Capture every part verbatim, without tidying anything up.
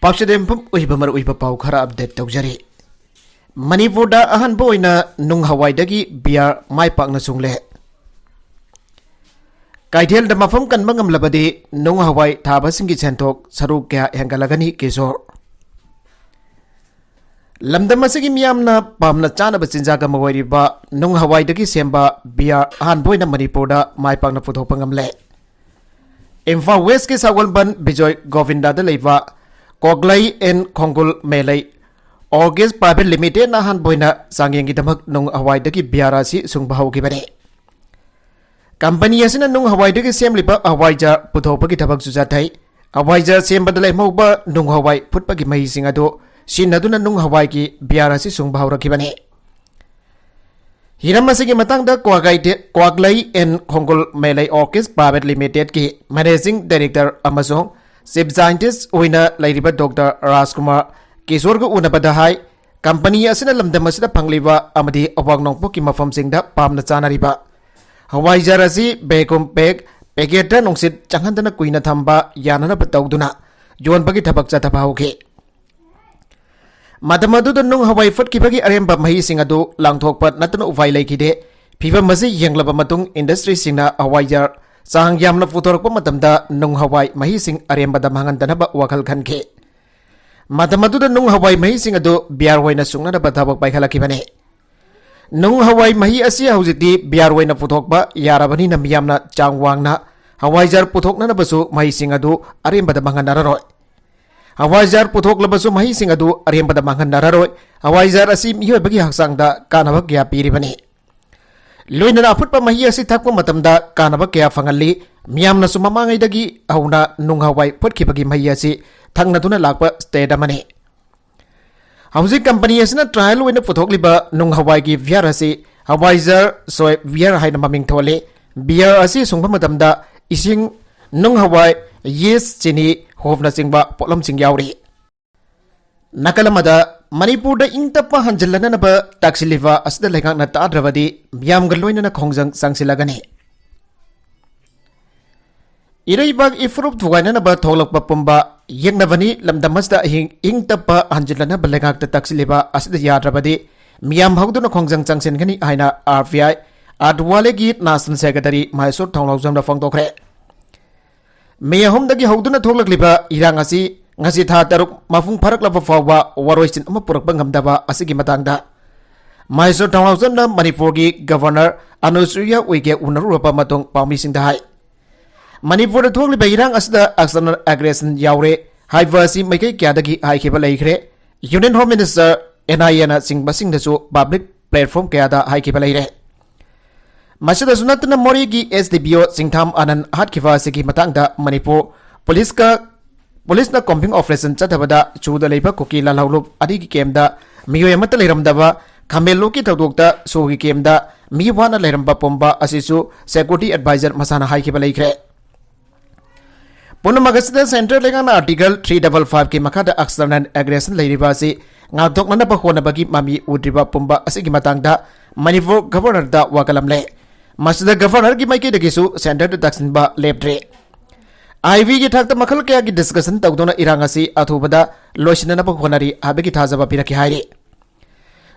ꯄꯥꯛꯆꯗꯦꯝꯐꯝ ꯑꯣꯏꯕ ꯃꯔꯨꯑꯣꯏꯕ ꯄꯥꯎ ꯈꯔ ꯑꯞꯗꯦꯠ ꯇꯧꯖꯔꯤ꯫ ꯃꯅꯤꯄꯨꯔꯗ ꯑꯍꯥꯟꯕ ꯑꯣꯏꯅ ꯅꯨꯡ ꯍꯋꯥꯏꯗꯒꯤ ꯕꯤꯌꯥꯔ ꯃꯥꯏ ꯄꯥꯛꯅ ꯁꯨꯡꯂꯦ꯫ ꯀꯩꯊꯦꯜꯗ ꯃꯐꯝ ꯀꯟꯕ ꯉꯝꯂꯕꯗꯤ ꯅꯨꯡ ꯍꯋꯥꯏ ꯊꯥꯕꯁꯤꯡꯒꯤ ꯁꯦꯟꯊꯣꯛ ꯁꯔꯨꯛ ꯀꯌꯥ ꯍꯦꯟꯒꯠꯂꯒꯅꯤ? ꯀꯤꯁꯣꯔ꯫ ꯂꯝꯗꯝ ꯑꯁꯤꯒꯤ ꯃꯤꯌꯥꯝꯅ ꯄꯥꯝꯅ ꯆꯥꯅꯕ ꯆꯤꯟꯖꯥꯛ ꯑꯃ ꯑꯣꯏꯔꯤꯕ ꯅꯨꯡ ꯍꯋꯥꯏꯗꯒꯤ ꯁꯦꯝꯕ ꯕꯤꯌꯥꯔ ꯑꯍꯥꯟꯕ ꯑꯣꯏꯅ ꯃꯅꯤꯄꯨꯔꯗ ꯃꯥꯏ ꯄꯥꯛꯅ ꯄꯨꯊꯣꯛꯄ ꯉꯝꯂꯦ꯫ ꯏꯝꯐꯥꯜ ꯋꯦꯁꯀꯤ ꯁꯒꯣꯜꯕꯟ ꯕꯤꯖꯣꯏ ꯒꯣꯕꯤꯟꯗꯗ ꯂꯩꯕ ꯀꯣꯒꯂꯩ ꯑꯦꯟ ꯈꯣꯡꯒꯨꯜ ꯃꯦꯂꯩ ꯑꯣꯔꯒꯦꯁ ꯄ꯭ꯔꯥꯏꯚꯦꯠ ꯂꯤꯃꯤꯇꯦꯗꯅ ꯑꯍꯥꯟꯕ ꯑꯣꯏꯅ ꯆꯥꯡꯌꯦꯡꯒꯤꯗꯃꯛ ꯅꯨꯡ ꯍꯋꯥꯏꯗꯒꯤ ꯕꯤꯌꯥꯔ ꯑꯁꯤ ꯁꯨꯡꯕ ꯍꯧꯈꯤꯕꯅꯤ꯫ ꯀꯝꯄꯅꯤ ꯑꯁꯤꯅ ꯅꯨꯡ ꯍꯋꯥꯏꯗꯒꯤ ꯁꯦꯝꯂꯤꯕ ꯍꯋꯥꯏꯖꯥꯔ ꯄꯨꯊꯣꯛꯄꯒꯤ ꯊꯕꯛꯁꯨ ꯆꯠꯊꯩ꯫ ꯍꯋꯥꯏꯖꯥꯔ ꯁꯦꯝꯕꯗ ꯂꯦꯝꯍꯧꯕ ꯅꯨꯡ ꯍꯋꯥꯏ ꯐꯨꯠꯄꯒꯤ ꯃꯍꯤꯁꯤꯡ ꯑꯗꯨ ꯁꯤꯖꯤꯟꯅꯗꯨꯅ ꯅꯨꯡ ꯍꯋꯥꯏꯒꯤ ꯕꯤꯌꯥꯔ ꯑꯁꯤ ꯁꯨꯡꯕ ꯍꯧꯔꯛꯈꯤꯕꯅꯤ꯫ ꯍꯤꯔꯝ ꯑꯁꯤꯒꯤ ꯃꯇꯥꯡꯗ ꯀ꯭ꯋꯥꯒꯩꯗꯦ-, ꯀ꯭ꯋꯥꯒꯂꯩ ꯑꯦꯟ ꯈꯣꯡꯒꯨꯜ ꯃꯦꯂꯩ ꯑꯣꯔꯀꯤꯗ ꯄ꯭ꯔꯥꯏꯚꯦꯠ ꯂꯤꯃꯤꯇꯦꯗꯀꯤ ꯃꯦꯅꯦꯖꯤꯡ ꯗꯥꯏꯔꯦꯛꯇꯔ ꯑꯃꯁꯨꯡ ꯆꯤꯐ ꯁꯥꯏꯟꯇꯤꯁ ꯑꯣꯏꯅ ꯂꯩꯔꯤꯕ ꯗꯣꯛꯇꯔ ꯔꯥꯖꯀꯨꯃꯥꯔ ꯀꯤꯁꯣꯔꯒ ꯎꯅꯕꯗ ꯍꯥꯏ, ꯀꯝꯄꯅꯤ ꯑꯁꯤꯅ ꯂꯝꯗꯝ ꯑꯁꯤꯗ ꯐꯪꯂꯤꯕ ꯑꯃꯗꯤ ꯑꯋꯥꯡ ꯅꯣꯡꯄꯣꯛꯀꯤ ꯃꯐꯝꯁꯤꯡꯗ ꯄꯥꯝꯅ ꯆꯥꯅꯔꯤꯕ ꯍꯋꯥꯏꯖꯥꯔ ꯑꯁꯤ vacuum pack, ꯄꯦꯀꯦꯠꯇ ꯅꯨꯡꯁꯤꯠ ꯆꯪꯍꯟꯗꯅ ꯀꯨꯏꯅ ꯊꯝꯕ ꯌꯥꯅꯅꯕ ꯇꯧꯗꯨꯅ ꯌꯣꯟꯕꯒꯤ ꯊꯕꯛ ꯆꯠꯊꯕ ꯍꯧꯈꯤ꯫ ꯃꯇꯝ ꯑꯗꯨꯗ ꯅꯨꯡ ꯍꯋꯥꯏ ꯐꯨꯠꯈꯤꯕꯒꯤ ꯑꯔꯦꯝꯕ ꯃꯍꯤꯁꯤꯡ ꯑꯗꯨ ꯂꯪꯊꯣꯛꯄ ꯅꯠꯇꯅ ꯎꯄꯥꯏ ꯂꯩꯈꯤꯗꯦ꯫ ꯐꯤꯚꯝ ꯑꯁꯤ ꯌꯦꯡꯂꯕ ꯃꯇꯨꯡ, ꯏꯟꯗꯁꯇ꯭ꯔꯤꯁꯤꯡꯅ ꯍꯋꯥꯏꯖꯥꯔ ꯆꯥꯡ ꯌꯥꯝꯅ ꯄꯨꯊꯣꯔꯛꯄ ꯃꯇꯝꯗ ꯅꯨꯡ ꯍꯋꯥꯏ ꯃꯍꯤꯁꯤꯡ ꯑꯔꯦꯝꯕꯗ ꯃꯥꯡꯍꯟꯗꯅꯕ ꯋꯥꯈꯜ ꯈꯟꯈꯤ꯫ ꯃꯇꯝ ꯑꯗꯨꯗ ꯅꯨꯡ ꯍꯋꯥꯏ ꯃꯍꯤꯁꯤꯡ ꯑꯗꯨ ꯕꯤꯌꯥꯔ ꯑꯣꯏꯅ ꯁꯨꯡꯅꯅꯕ ꯊꯕꯛ ꯄꯥꯏꯈꯠꯂꯛꯈꯤꯕꯅꯤ꯫ ꯅꯨꯡ ꯍꯋꯥꯏ ꯃꯍꯤ ꯑꯁꯤ ꯍꯧꯖꯤꯛꯇꯤ ꯕꯤꯌꯥꯔ ꯑꯣꯏꯅ ꯄꯨꯊꯣꯛꯄ ꯌꯥꯔꯕꯅꯤꯅ, ꯃꯤꯌꯥꯝꯅ ꯆꯥꯡ ꯋꯥꯡꯅ ꯍꯋꯥꯏꯖꯥꯔ ꯄꯨꯊꯣꯛꯅꯅꯕꯁꯨ ꯃꯍꯤꯁꯤꯡ ꯑꯗꯨ ꯑꯔꯦꯝꯕꯗ ꯃꯥꯡꯍꯟꯅꯔꯔꯣꯏ꯫ ꯍꯋꯥꯏꯖꯥꯔ ꯄꯨꯊꯣꯛꯂꯕꯁꯨ ꯃꯍꯤꯁꯤꯡ ꯑꯗꯨ ꯑꯔꯦꯝꯕꯗ ꯃꯥꯡꯍꯟꯅꯔꯔꯣꯏ꯫ ꯍꯋꯥꯏꯖꯥꯔ ꯑꯁꯤ ꯃꯤꯑꯣꯏꯕꯒꯤ ꯍꯛꯆꯥꯡꯗ ꯀꯥꯟꯅꯕ ꯀꯌꯥ ꯄꯤꯔꯤꯕꯅꯤ꯫ ꯂꯣꯏꯅꯅ ꯑꯐꯨꯠꯄ ꯃꯍꯤ ꯑꯁꯤ ꯊꯛꯄ ꯃꯇꯝꯗ ꯀꯥꯟꯅꯕ ꯀꯌꯥ ꯐꯪꯍꯜꯂꯤ꯫ ꯃꯤꯌꯥꯝꯅꯁꯨ ꯃꯃꯥꯡꯉꯩꯗꯒꯤ ꯍꯧꯅ ꯅꯨꯡ ꯍꯋꯥꯏ ꯐꯨꯠꯈꯤꯕꯒꯤ ꯃꯍꯤ ꯑꯁꯤ ꯊꯛꯅꯗꯨꯅ ꯂꯥꯛꯄ ꯁ꯭ꯇꯦꯠ ꯑꯃꯅꯤ꯫ ꯍꯧꯖꯤꯛ ꯀꯝꯄꯅꯤ ꯑꯁꯤꯅ ꯇ꯭ꯔꯥꯏꯜ ꯑꯣꯏꯅ ꯄꯨꯊꯣꯛꯂꯤꯕ ꯅꯨꯡ ꯍꯋꯥꯏꯒꯤ ꯕꯤꯌꯔ ꯑꯁꯤ ꯍꯋꯥꯏꯖꯥꯔ ꯁꯣꯏ ꯕꯤꯌꯔ ꯍꯥꯏꯅ ꯃꯃꯤꯡ ꯊꯣꯜꯂꯤ꯫ ꯕꯤꯌꯔ ꯑꯁꯤ ꯁꯨꯡꯕ ꯃꯇꯝꯗ ꯏꯁꯤꯡ, ꯅꯨꯡ ꯍꯋꯥꯏ, ꯌꯤꯁ, ꯆꯤꯅꯤ, ꯍꯣꯞꯅꯆꯤꯡꯕ ꯄꯣꯠꯂꯝꯁꯤꯡ ꯌꯥꯎꯔꯤ꯫ ꯅꯥꯀꯜ ꯑꯃꯗ, ꯃꯅꯤꯄꯨꯔꯗ ꯏꯪ ꯇꯞꯄ ꯍꯟꯖꯤꯜꯂꯛꯅꯅꯕ ꯇꯛꯁꯤꯜꯂꯤꯕ ꯑꯁꯤꯗ ꯂꯩꯉꯥꯛꯅ ꯇꯥꯗ꯭ꯔꯕꯗꯤ ꯃꯤꯌꯥꯝꯒ ꯂꯣꯏꯅꯅ ꯈꯣꯡꯖꯪ ꯆꯪꯁꯤꯜꯂꯒꯅꯤ꯫ ꯏꯔꯩꯕꯥꯛ ꯏꯐꯨꯔꯨꯞ ꯊꯨꯒꯥꯏꯅꯅꯕ ꯊꯣꯛꯂꯛꯄ ꯄꯨꯝꯕ ꯌꯦꯛꯅꯕꯅꯤ꯫ ꯂꯝꯗꯝ ꯑꯁꯤꯗ ꯑꯍꯤꯡ ꯏꯪ ꯇꯞꯄ ꯍꯟꯖꯤꯜꯂꯅꯕ ꯂꯩꯉꯥꯛꯇ ꯇꯛꯁꯤꯜꯂꯤꯕ ꯑꯁꯤꯗ ꯌꯥꯗ꯭ꯔꯕꯗꯤ ꯃꯤꯌꯥꯝ ꯍꯧꯗꯨꯅ ꯈꯣꯡꯖꯪ ꯆꯪꯁꯤꯟꯒꯅꯤ ꯍꯥꯏꯅ RPI ꯑꯥꯗꯋꯥꯂꯦꯒꯤ National Secretary ꯃꯍꯦꯁꯣꯔ ꯊꯧꯅꯥꯎꯖꯝꯅ ꯐꯣꯡꯗꯣꯛꯈ꯭ꯔꯦ꯫ ꯃꯦ ꯑꯍꯨꯝꯗꯒꯤ ꯍꯧꯗꯨꯅ ꯊꯣꯛꯂꯛꯂꯤꯕ ꯏꯔꯥꯡ ꯑꯁꯤ ꯉꯁꯤ ꯊꯥ ꯇꯔꯨꯛ ꯃꯄꯨꯡ ꯐꯥꯔꯛꯂꯕ ꯐꯥꯎꯕ ꯋꯥꯔꯣꯏꯁꯤꯟ ꯑꯃ ꯄꯨꯔꯛꯄ ꯉꯝꯗꯕ ꯑꯁꯤꯒꯤ ꯃꯇꯥꯡꯗ ꯃꯍꯦꯁꯣꯔ ꯊꯧꯅꯥꯎꯖꯝꯅ ꯃꯅꯤꯄꯨꯔꯒꯤ Governor ꯑꯅꯨꯁꯨꯏꯌꯥ ꯎꯏꯀꯦ ꯎꯅꯔꯨꯔꯕ ꯃꯇꯨꯡ ꯄꯥꯎꯃꯤꯁꯤꯡꯗ ꯍꯥꯏ꯫ ꯃꯅꯤꯄꯨꯔꯗ ꯊꯣꯛꯂꯤꯕ ꯏꯔꯥꯡ ꯑꯁꯤꯗ external aggression ꯌꯥꯎꯔꯦ ꯍꯥꯏꯕ ꯑꯁꯤ ꯃꯥꯏꯀꯩ ꯀꯌꯥꯗꯒꯤ ꯍꯥꯏꯈꯤꯕ ꯂꯩꯈ꯭ꯔꯦ꯫ Union Home Minister, NIAꯅꯆꯤꯡꯕꯁꯤꯡꯗꯁꯨ public platform ꯀꯌꯥꯗ ꯍꯥꯏꯈꯤꯕ ꯂꯩꯔꯦ꯫ ꯃꯁꯤꯗꯁꯨ ꯅꯠꯇꯅ ꯃꯣꯔꯦꯒꯤ SDPO ꯆꯤꯡꯊꯥꯝ ꯑꯅꯟ ꯍꯥꯠꯈꯤꯕ ꯑꯁꯤꯒꯤ ꯃꯇꯥꯡꯗ ꯃꯅꯤꯄꯨꯔ ꯄꯨꯂꯤꯁꯀ, ꯄꯨꯂꯤꯁꯅ combing operation ꯆꯠꯊꯕꯗ ꯆꯨꯗ ꯂꯩꯕ ꯀꯨꯀꯤ ꯂꯥꯜꯍꯧꯂꯨꯞ ꯑꯅꯤꯒꯤ campꯇ ꯃꯤꯑꯣꯏ ꯑꯃꯠꯇ ꯂꯩꯔꯝꯗꯕ, ꯈꯥꯃꯦꯟꯂꯣꯛꯀꯤ ꯊꯧꯗꯣꯛꯇ ꯁꯣꯒꯤ campꯇ ꯃꯤ ꯋꯥꯅ ꯂꯩꯔꯝꯕ ꯄꯨꯝꯕ ꯑꯁꯤꯁꯨ security advisor ꯃꯁꯥꯅ ꯍꯥꯏꯈꯤꯕ ꯂꯩꯈ꯭ꯔꯦ꯫ ꯄꯨꯝꯅꯃꯛ ꯑꯁꯤꯗ central ꯂꯩꯉꯥꯛꯅ Article three double fiveꯀꯤ ꯃꯈꯥꯗ external aggression ꯂꯩꯔꯤꯕ ꯑꯁꯤ ꯉꯥꯛꯊꯣꯛꯅꯅꯕ ꯍꯣꯠꯅꯕꯒꯤ ꯃꯃꯤ ꯎꯗ꯭ꯔꯤꯕ ꯄꯨꯝꯕ ꯑꯁꯤꯒꯤ ꯃꯇꯥꯡꯗ ꯃꯅꯤꯄꯨꯔ Governorꯗ ꯋꯥꯀꯠꯂꯝꯂꯦ꯫ ꯃꯁꯤꯗ Governorꯒꯤ ꯃꯥꯏꯀꯩꯗꯒꯤꯁꯨ centreꯗ ꯇꯛꯁꯤꯟꯕ ꯂꯦꯞꯇ꯭ꯔꯤ꯫ IVꯒꯤ ꯊꯥꯛꯇ ꯃꯈꯜ ꯀꯌꯥꯒꯤ discussion ꯇꯧꯗꯨꯅ ꯏꯔꯥꯡ ꯑꯁꯤ ꯑꯊꯨꯕꯗ ꯂꯣꯏꯁꯤꯟꯅꯅꯕ ꯍꯣꯠꯅꯔꯤ ꯍꯥꯏꯕꯒꯤ ꯊꯥꯖꯕ ꯄꯤꯔꯛꯈꯤ ꯍꯥꯏꯔꯤ꯫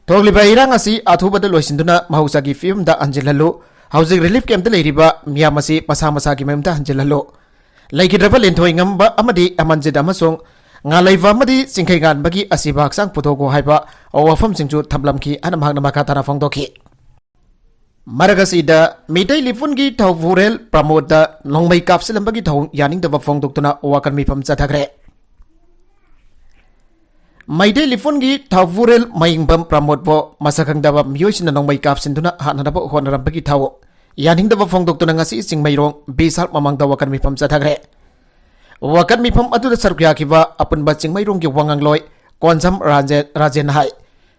ꯊꯣꯛꯂꯤꯕ ꯏꯔꯥꯡ ꯑꯁꯤ ꯑꯊꯨꯕꯗ ꯂꯣꯏꯁꯤꯟꯗꯨꯅ ꯃꯍꯧꯁꯥꯒꯤ ꯐꯤꯕꯝꯗ ꯍꯟꯖꯤꯜꯍꯜꯂꯨ꯫ ꯍꯧꯖꯤꯛ relief campꯇ ꯂꯩꯔꯤꯕ ꯃꯤꯌꯥꯝ ꯑꯁꯤ ꯃꯁꯥ ꯃꯁꯥꯒꯤ ꯃꯌꯨꯝꯗ ꯍꯟꯖꯤꯜꯍꯜꯂꯨ꯫ ꯂꯩꯈꯤꯗ꯭ꯔꯕ ꯂꯦꯟꯊꯣꯏ ꯉꯝꯕ ꯑꯃꯗꯤ ꯑꯃꯟꯖꯤꯠ ꯑꯃꯁꯨꯡ ꯉꯥꯂꯩꯕ ꯑꯃꯗꯤ ꯆꯤꯡꯈꯩꯉꯥꯟꯕꯒꯤ ꯑꯁꯤꯕ ꯍꯛꯆꯥꯡ ꯄꯨꯊꯣꯛꯎ ꯍꯥꯏꯕ ꯋꯥꯐꯝꯁꯤꯡꯁꯨ ꯊꯝꯂꯝꯈꯤ ꯍꯥꯏꯅ ꯃꯍꯥꯛꯅ ꯃꯈꯥ ꯇꯥꯅ ꯐꯣꯡꯗꯣꯛꯈꯤ꯫ ꯃꯔꯛ ꯑꯁꯤꯗ ꯃꯤꯇꯩ ꯂꯤꯄꯨꯟꯒꯤ ꯊꯧꯕꯨꯔꯦꯜ ꯄ꯭ꯔꯃꯣꯗꯇ ꯅꯣꯡꯃꯩ ꯀꯥꯞꯁꯤꯜꯂꯝꯕꯒꯤ ꯊꯧꯑꯣꯡ ꯌꯥꯅꯤꯡꯗꯕ ꯐꯣꯡꯗꯣꯛꯇꯨꯅ ꯋꯥꯀꯠ ꯃꯤꯐꯝ ꯆꯠꯊꯈ꯭ꯔꯦ꯫ ꯃꯩꯇꯩ ꯂꯤꯄꯨꯟꯒꯤ ꯊꯧꯕꯨꯔꯦꯜ ꯃꯌꯤꯡꯕꯝ ꯄ꯭ꯔꯃꯣꯗꯄꯨ ꯃꯁꯛ ꯈꯪꯗꯕ ꯃꯤꯑꯣꯏꯁꯤꯡꯅ ꯅꯣꯡꯃꯩ ꯀꯥꯞꯁꯤꯟꯗꯨꯅ ꯍꯥꯠꯅꯅꯕ ꯍꯣꯠꯅꯔꯝꯕꯒꯤ ꯊꯧꯑꯣꯡ ꯌꯥꯅꯤꯡꯗꯕ ꯐꯣꯡꯗꯣꯛꯇꯨꯅ ꯉꯁꯤ ꯆꯤꯡꯃꯩꯔꯣꯡ ꯕꯤꯁꯥꯜ ꯃꯃꯥꯡꯗ ꯋꯥꯀꯠ ꯃꯤꯐꯝ ꯆꯠꯊꯈ꯭ꯔꯦ꯫ ꯋꯥꯀꯠ ꯃꯤꯐꯝ ꯑꯗꯨꯗ ꯁꯔꯨꯛ ꯌꯥꯈꯤꯕ ꯑꯄꯨꯟꯕ ꯆꯤꯡꯃꯩꯔꯣꯡꯒꯤ ꯋꯥꯉꯥꯡꯂꯣꯏ ꯀꯣꯟꯖꯝ ꯔꯥꯖꯦ-, ꯔꯥꯖꯦꯟꯅ ꯍꯥꯏ,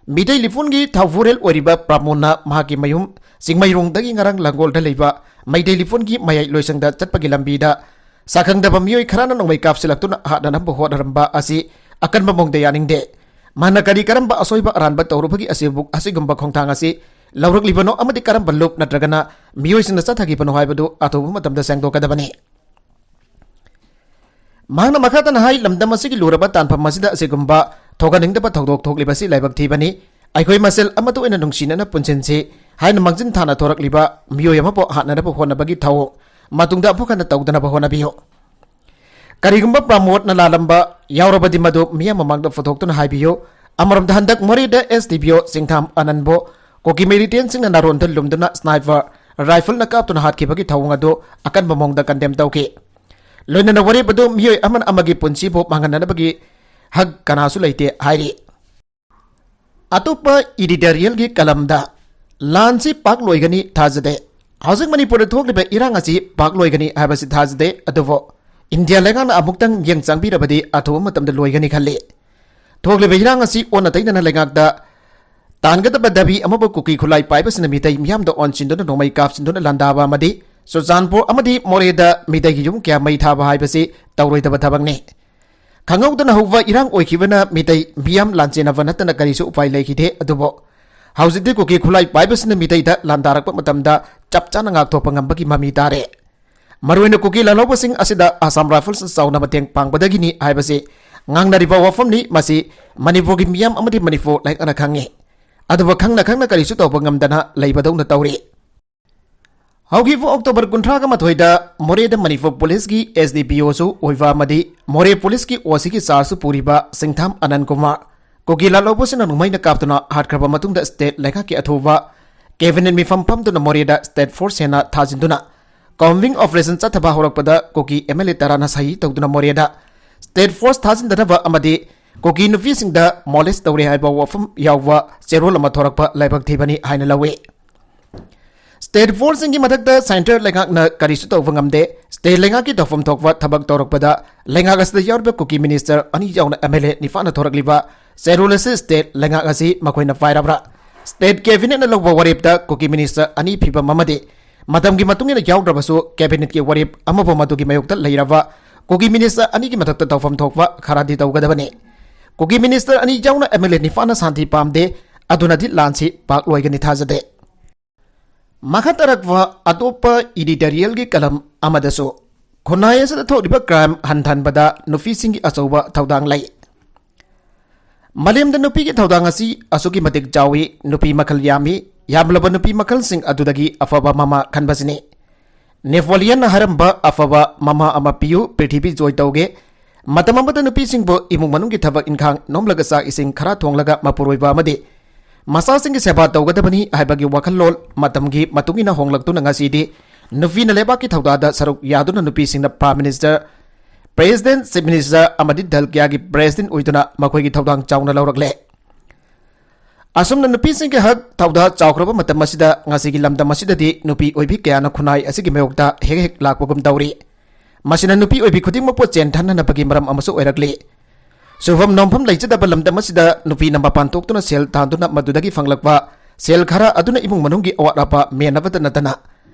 ꯃꯤꯇꯩ ꯂꯤꯄꯨꯟꯒꯤ ꯊꯧꯕꯨꯔꯦꯜ ꯑꯣꯏꯔꯤꯕ ꯄ꯭ꯔꯃꯣꯗꯅ ꯃꯍꯥꯛꯀꯤ ꯃꯌꯨꯝ ꯆꯤꯡꯃꯩꯔꯣꯡꯗꯒꯤ ꯉꯔꯥꯡ ꯂꯥꯡꯒꯣꯜꯗ ꯂꯩꯕ ꯃꯩꯇꯩ ꯂꯤꯄꯨꯟꯒꯤ ꯃꯌꯥꯏ ꯂꯣꯏꯁꯪꯗ ꯆꯠꯄꯒꯤ ꯂꯝꯕꯤꯗ ꯁꯛꯈꯪꯗꯕ ꯃꯤꯑꯣꯏ ꯈꯔꯅ ꯅꯣꯡꯃꯩ ꯀꯥꯞꯁꯤꯜꯂꯛꯇꯨꯅ ꯍꯥꯠꯅꯅꯕ ꯍꯣꯠꯅꯔꯝꯕ ꯑꯁꯤ ꯑꯀꯟꯕ ꯃꯑꯣꯡꯗ ꯌꯥꯅꯤꯡꯗꯦ꯫ ꯃꯍꯥꯛꯅ ꯀꯔꯤ ꯀꯔꯝꯕ ꯑꯁꯣꯏꯕ ꯑꯔꯥꯟꯕ ꯇꯧꯔꯨꯕꯒꯤ ꯑꯁꯤꯕꯨ, ꯑꯁꯤꯒꯨꯝꯕ ꯈꯣꯡꯊꯥꯡ ꯑꯁꯤ ꯂꯧꯔꯛꯂꯤꯕꯅꯣ ꯑꯃꯗꯤ ꯀꯔꯝꯕ ꯂꯨꯞ ꯅꯠꯇ꯭ꯔꯒꯅ ꯃꯤꯑꯣꯏꯁꯤꯡꯅ ꯆꯠꯊꯈꯤꯕꯅꯣ ꯍꯥꯏꯕꯗꯨ ꯑꯊꯨꯕ ꯃꯇꯝꯗ ꯁꯦꯡꯗꯣꯛꯀꯗꯕꯅꯤ꯫ ꯃꯍꯥꯛꯅ ꯃꯈꯥ ꯇꯥꯅ ꯍꯥꯏ, ꯂꯝꯗꯝ ꯑꯁꯤꯒꯤ ꯂꯨꯔꯕ ꯇꯥꯟꯐꯝ ꯑꯁꯤꯗ ꯑꯁꯤꯒꯨꯝꯕ ꯊꯣꯛꯍꯟꯅꯤꯡꯗꯕ ꯊꯧꯗꯣꯛ ꯊꯣꯛꯂꯤꯕꯁꯤ ꯂꯥꯏꯕꯛ ꯊꯤꯕꯅꯤ꯫ ꯑꯩꯈꯣꯏ ꯃꯁꯦꯜ ꯑꯃꯠꯇ ꯑꯣꯏꯅ ꯅꯨꯡꯁꯤꯅꯅ ꯄꯨꯟꯁꯤꯟꯁꯤ ꯍꯥꯏꯅ ꯃꯥꯡꯖꯤꯟ ꯊꯥꯅ ꯊꯣꯔꯛꯂꯤꯕ ꯃꯤꯑꯣꯏ ꯑꯃꯕꯨ ꯍꯥꯠꯅꯅꯕ ꯍꯣꯠꯅꯕꯒꯤ ꯊꯧꯑꯣꯡ ꯃꯇꯨꯡꯗ ꯑꯃꯨꯛ ꯍꯟꯅ ꯇꯧꯗꯅꯕ ꯍꯣꯠꯅꯕꯤꯌꯨ꯫ ꯀꯔꯤꯒꯨꯝꯕ ꯄ꯭ꯔꯃꯣꯗꯅ ꯂꯥꯜꯂꯝꯕ ꯌꯥꯎꯔꯕꯗꯤ ꯃꯗꯨ ꯃꯤꯌꯥꯝ ꯃꯃꯥꯡꯗ ꯄꯨꯊꯣꯛꯇꯨꯅ ꯍꯥꯏꯕꯤꯌꯨ꯫ ꯑꯃꯔꯣꯝꯗ ꯍꯟꯗꯛ ꯃꯣꯔꯦꯗ S D P O ꯁꯤꯡꯊꯥꯝ ꯑꯅꯟꯕꯨ ꯀꯨꯀꯤ ꯃꯤꯂꯤꯇꯦꯟꯁꯤꯡꯅ ꯅꯥꯔꯣꯟꯗ ꯂꯨꯝꯗꯨꯅ sniper rifleꯅ ꯀꯥꯞꯇꯨꯅ ꯍꯥꯠꯈꯤꯕꯒꯤ ꯊꯧꯑꯣꯡ ꯑꯗꯨ ꯑꯀꯟꯕ ꯃꯑꯣꯡꯗ condemn ꯇꯧꯈꯤ꯫ ꯂꯣꯏꯅꯅ ꯋꯥꯔꯦꯞ ꯑꯗꯨ ꯃꯤꯑꯣꯏ ꯑꯃꯅ ꯑꯃꯒꯤ ꯄꯨꯟꯁꯤꯕꯨ ꯃꯥꯡꯍꯟꯅꯅꯕꯒꯤ ꯍꯛ ꯀꯅꯥꯁꯨ ꯂꯩꯇꯦ ꯍꯥꯏꯔꯤ꯫ ꯑꯇꯣꯞꯄ editorialꯒꯤ ꯀꯂꯝꯗ, ꯂꯥꯟꯁꯤ ꯄꯥꯛ ꯂꯣꯏꯒꯅꯤ ꯊꯥꯖꯗꯦ꯫ ꯍꯧꯖꯤꯛ ꯃꯅꯤꯄꯨꯔꯗ ꯊꯣꯛꯂꯤꯕ ꯏꯔꯥꯡ ꯑꯁꯤ ꯄꯥꯛ ꯂꯣꯏꯒꯅꯤ ꯍꯥꯏꯕꯁꯤ ꯊꯥꯖꯗꯦ, ꯑꯗꯨꯕꯨ ꯏꯟꯗꯤꯌꯥ ꯂꯩꯉꯥꯛꯅ ꯑꯃꯨꯛꯇꯪ ꯃꯤꯠꯌꯦꯡ ꯆꯪꯕꯤꯔꯕꯗꯤ ꯑꯊꯨꯕ ꯃꯇꯝꯗ ꯂꯣꯏꯒꯅꯤ ꯈꯜꯂꯤ꯫ ꯊꯣꯛꯂꯤꯕ ꯏꯔꯥꯡ ꯑꯁꯤ ꯑꯣꯟꯅ ꯇꯩꯅꯅ ꯂꯩꯉꯥꯛꯇ ꯇꯥꯟꯒꯗꯕ ꯗꯥꯕꯤ ꯑꯃꯕꯨ ꯀꯨꯀꯤ ꯈꯨꯠꯂꯥꯏ ꯄꯥꯏꯕꯁꯤꯡꯅ ꯃꯤꯇꯩ ꯃꯤꯌꯥꯝꯗ ꯑꯣꯟꯁꯤꯟꯗꯨꯅ ꯅꯣꯡꯃꯩ ꯀꯥꯞꯁꯤꯟꯗꯨꯅ ꯂꯥꯟꯗꯥꯕ ꯑꯃꯗꯤ ꯆꯨꯔꯆꯥꯟꯄꯨꯔ ꯑꯃꯗꯤ ꯃꯣꯔꯦꯗ ꯃꯤꯇꯩꯒꯤ ꯌꯨꯝ ꯀꯌꯥ ꯃꯩ ꯊꯥꯕ ꯍꯥꯏꯕꯁꯤ ꯇꯧꯔꯣꯏꯗꯕ ꯊꯕꯛꯅꯤ꯫ ꯈꯪꯍꯧꯗꯅ ꯍꯧꯕ ꯏꯔꯥꯡ ꯑꯣꯏꯈꯤꯕꯅ ꯃꯤꯇꯩ ꯃꯤꯌꯥꯝ ꯂꯥꯟꯆꯦꯟꯅꯕ ꯅꯠꯇꯅ ꯀꯔꯤꯁꯨ ꯎꯄꯥꯏ ꯂꯩꯈꯤꯗꯦ꯫ ꯑꯗꯨꯕꯨ ꯍꯧꯖꯤꯛꯇꯤ ꯀꯨꯀꯤ ꯈꯨꯠꯂꯥꯏ ꯄꯥꯏꯕꯁꯤꯡꯅ ꯃꯤꯇꯩꯗ ꯂꯥꯟꯗꯥꯔꯛꯄ ꯃꯇꯝꯗ ꯆꯞ ꯆꯥꯅ ꯉꯥꯛꯊꯣꯛꯄ ꯉꯝꯕꯒꯤ ꯃꯃꯤ ꯇꯥꯔꯦ꯫ ꯃꯔꯨꯑꯣꯏꯅ ꯀꯨꯀꯤ ꯂꯥꯜꯍꯧꯕꯁꯤꯡ ꯑꯁꯤꯗ ꯑꯁꯥꯝ ꯔꯥꯏꯐꯜꯁꯅ ꯆꯥꯎꯅ ꯃꯇꯦꯡ ꯄꯥꯡꯕꯗꯒꯤꯅꯤ ꯍꯥꯏꯕꯁꯤ ꯉꯥꯡꯅꯔꯤꯕ ꯋꯥꯐꯝꯅꯤ꯫ ꯃꯁꯤ ꯃꯅꯤꯄꯨꯔꯒꯤ ꯃꯤꯌꯥꯝ ꯑꯃꯗꯤ ꯃꯅꯤꯄꯨꯔ ꯂꯩꯉꯥꯛꯅ ꯈꯪꯉꯤ꯫ ꯑꯗꯨꯕꯨ ꯈꯪꯅ ꯈꯪꯅ ꯀꯔꯤꯁꯨ ꯇꯧꯕ ꯉꯝꯗꯅ ꯂꯩꯕꯗꯧꯅ ꯇꯧꯔꯤ꯫ ꯍꯧꯈꯤꯕ October ꯀꯨꯟꯊ꯭ꯔꯥꯒ ꯃꯥꯊꯣꯏꯗ ꯃꯣꯔꯦꯗ ꯃꯅꯤꯄꯨꯔ ꯄꯨꯂꯤꯁꯀꯤ S D P Oꯁꯨ ꯑꯣꯏꯕ ꯑꯃꯗꯤ ꯃꯣꯔꯦ ꯄꯨꯂꯤꯁꯀꯤ OCꯒꯤ chargeꯁꯨ ꯄꯨꯔꯤꯕ ꯁꯤꯡꯊꯥꯝ ꯑꯅꯟ ꯀꯨꯃꯥꯔ ꯀꯨꯀꯤ ꯂꯥꯜꯍꯧꯕꯁꯤꯡꯅ ꯅꯣꯡꯃꯩꯅ ꯀꯥꯞꯇꯨꯅ ꯍꯥꯠꯈ꯭ꯔꯕ ꯃꯇꯨꯡꯗ state ꯂꯩꯉꯥꯛꯀꯤ ꯑꯊꯨꯕ cabinet ꯃꯤꯐꯝ ꯐꯝꯗꯨꯅ ꯃꯣꯔꯦꯗ state force ꯍꯦꯟꯅ ꯊꯥꯖꯤꯟꯗꯨꯅ combing operation ꯆꯠꯊꯕ ꯍꯧꯔꯛꯄꯗ ꯀꯨꯀꯤ MLA ꯇꯔꯥꯅ ꯁꯍꯤ ꯇꯧꯗꯨꯅ ꯃꯣꯔꯦꯗ state force ꯊꯥꯖꯤꯟꯗꯅꯕ ꯑꯃꯗꯤ ꯀꯨꯀꯤ ꯅꯨꯄꯤꯁꯤꯡꯗ molest ꯇꯧꯔꯦ ꯍꯥꯏꯕ ꯋꯥꯐꯝ ꯌꯥꯎꯕ ꯆꯦꯔꯣꯜ ꯑꯃ ꯊꯣꯔꯛꯄ ꯂꯥꯏꯕꯛ ꯊꯤꯕꯅꯤ ꯍꯥꯏꯅ ꯂꯧꯏ꯫ State forceꯁꯤꯡꯒꯤ ꯃꯊꯛꯇ centre ꯂꯩꯉꯥꯛꯅ ꯀꯔꯤꯁꯨ ꯇꯧꯕ ꯉꯝꯗꯦ꯫ State ꯂꯩꯉꯥꯛꯀꯤ ꯇꯧꯐꯝ ꯊꯣꯛꯄ ꯊꯕꯛ ꯇꯧꯔꯛꯄꯗ ꯂꯩꯉꯥꯛ ꯑꯁꯤꯗ ꯌꯥꯎꯔꯤꯕ ꯀꯨꯀꯤ minister ꯑꯅꯤ ꯌꯥꯎꯅ MLA ꯅꯤꯄꯥꯟꯅ ꯊꯣꯔꯛꯂꯤꯕ ꯆꯦꯔꯣꯜ ꯑꯁꯤ state ꯂꯩꯉꯥꯛ ꯑꯁꯤ ꯃꯈꯣꯏꯅ ꯄꯥꯏꯔꯕ꯭ꯔꯥ? State cabinetꯅ ꯂꯧꯕ ꯋꯥꯔꯦꯞꯇ ꯀꯨꯀꯤ minister ꯑꯅꯤ ꯐꯤꯕꯝ ꯑꯃꯗꯤ ꯃꯇꯝꯒꯤ ꯃꯇꯨꯡ ꯏꯟꯅ ꯌꯥꯎꯗ꯭ꯔꯕꯁꯨ cabinetꯀꯤ ꯋꯥꯔꯦꯞ ꯑꯃꯕꯨ ꯃꯗꯨꯒꯤ ꯃꯥꯌꯣꯛꯇ ꯂꯩꯔꯕ ꯀꯨꯀꯤ minister ꯑꯅꯤꯒꯤ ꯃꯊꯛꯇ ꯇꯧꯐꯝ ꯊꯣꯛꯄ ꯈꯔꯗꯤ ꯇꯧꯒꯗꯕꯅꯤ꯫ ꯀꯨꯀꯤ minister ꯑꯅꯤ ꯌꯥꯎꯅ MLA ꯅꯤꯄꯥꯟꯅ ꯁꯥꯟꯇꯤ ꯄꯥꯝꯗꯦ, ꯑꯗꯨꯅꯗꯤ ꯂꯥꯟꯁꯤ ꯄꯥꯛ ꯂꯣꯏꯒꯅꯤ ꯊꯥꯖꯗꯦ꯫ ꯃꯈꯥ ꯇꯥꯔꯛꯄ ꯑꯇꯣꯞꯄ editorialꯒꯤ ꯀꯂꯝ ꯑꯃꯗꯁꯨ, ꯈꯨꯟꯅꯥꯏ ꯑꯁꯤꯗ ꯊꯣꯛꯂꯤꯕ crime ꯍꯟꯊꯍꯟꯕꯗ ꯅꯨꯄꯤꯁꯤꯡꯒꯤ ꯑꯆꯧꯕ ꯊꯧꯗꯥꯡ ꯂꯩ꯫ ꯃꯥꯂꯦꯝꯗ ꯅꯨꯄꯤꯒꯤ ꯊꯧꯗꯥꯡ ꯑꯁꯤ ꯑꯁꯨꯛꯀꯤ ꯃꯇꯤꯛ ꯆꯥꯎꯏ, ꯅꯨꯄꯤ ꯃꯈꯜ ꯌꯥꯝꯃꯤ, ꯌꯥꯝꯂꯕ ꯅꯨꯄꯤ ꯃꯈꯜꯁꯤꯡ ꯑꯗꯨꯗꯒꯤ ꯑꯐꯕ ꯃꯃꯥ ꯈꯟꯕꯁꯤꯅꯤ꯫ ꯅꯦꯄꯣꯂꯤꯌꯟꯅ ꯍꯥꯏꯔꯝꯕ, "ꯑꯐꯕ ꯃꯃꯥ ꯑꯃ ꯄꯤꯌꯨ, ꯄ꯭ꯔꯤꯊꯤꯕꯤ ꯖꯣꯏ ꯇꯧꯒꯦ"꯫ ꯃꯇꯝ ꯑꯃꯗ ꯅꯨꯄꯤꯁꯤꯡꯕꯨ ꯏꯃꯨꯡ ꯃꯅꯨꯡꯒꯤ ꯊꯕꯛ ꯏꯟꯈꯥꯡ ꯅꯣꯝꯂꯒ ꯆꯥꯛ ꯏꯁꯤꯡ ꯈꯔ ꯊꯣꯡꯂꯒ ꯃꯄꯨꯔꯣꯏꯕ ꯑꯃꯗꯤ ꯃꯆꯥꯁꯤꯡꯒꯤ ꯁꯦꯕꯥ ꯇꯧꯒꯗꯕꯅꯤ ꯍꯥꯏꯕꯒꯤ ꯋꯥꯈꯜꯂꯣꯟ ꯃꯇꯝꯒꯤ ꯃꯇꯨꯡ ꯏꯟꯅ ꯍꯣꯡꯂꯛꯇꯨꯅ ꯉꯁꯤꯗꯤ ꯅꯨꯄꯤꯅ ꯂꯩꯕꯥꯛꯀꯤ ꯊꯧꯗꯥꯗ ꯁꯔꯨꯛ ꯌꯥꯗꯨꯅ ꯅꯨꯄꯤꯁꯤꯡꯅ Prime Minister, President, Chief Minister ꯑꯃꯗꯤ ꯗꯜ ꯀꯌꯥꯒꯤ President ꯑꯣꯏꯗꯨꯅ ꯃꯈꯣꯏꯒꯤ ꯊꯧꯗꯥꯡ ꯆꯥꯎꯅ ꯂꯧꯔꯛꯂꯦ꯫ ꯑꯁꯨꯝꯅ ꯅꯨꯄꯤꯁꯤꯡꯒꯤ ꯍꯛ ꯊꯧꯗꯥ ꯆꯥꯎꯈ꯭ꯔꯕ ꯃꯇꯝ ꯑꯁꯤꯗ ꯉꯁꯤꯒꯤ ꯂꯝꯗꯝ ꯑꯁꯤꯗꯗꯤ ꯅꯨꯄꯤ ꯑꯣꯏꯕꯤ ꯀꯌꯥꯅ ꯈꯨꯟꯅꯥꯏ ꯑꯁꯤꯒꯤ ꯃꯥꯌꯣꯛꯇ ꯍꯦꯛ ꯍꯦꯛ ꯂꯥꯛꯄꯒꯨꯝ ꯇꯧꯔꯤ꯫ ꯃꯁꯤꯅ ꯅꯨꯄꯤ ꯑꯣꯏꯕꯤ ꯈꯨꯗꯤꯡꯃꯛꯄꯨ ꯆꯦꯟꯊꯅꯅꯕꯒꯤ ꯃꯔꯝ ꯑꯃꯁꯨ ꯑꯣꯏꯔꯛꯂꯤ꯫ ꯁꯨꯐꯝ ꯅꯣꯝꯐꯝ ꯂꯩꯖꯗꯕ ꯂꯝꯗꯝ ꯑꯁꯤꯗ ꯅꯨꯄꯤꯅ ꯃꯄꯥꯟ ꯊꯣꯛꯇꯨꯅ ꯁꯦꯜ ꯇꯥꯟꯗꯨꯅ ꯃꯗꯨꯗꯒꯤ ꯐꯪꯂꯛꯄ ꯁꯦꯜ ꯈꯔ ꯑꯗꯨꯅ ꯏꯃꯨꯡ ꯃꯅꯨꯡꯒꯤ ꯑꯋꯥꯠ ꯑꯄꯥ ꯃꯦꯟꯅꯕꯇ ꯅꯠꯇꯅ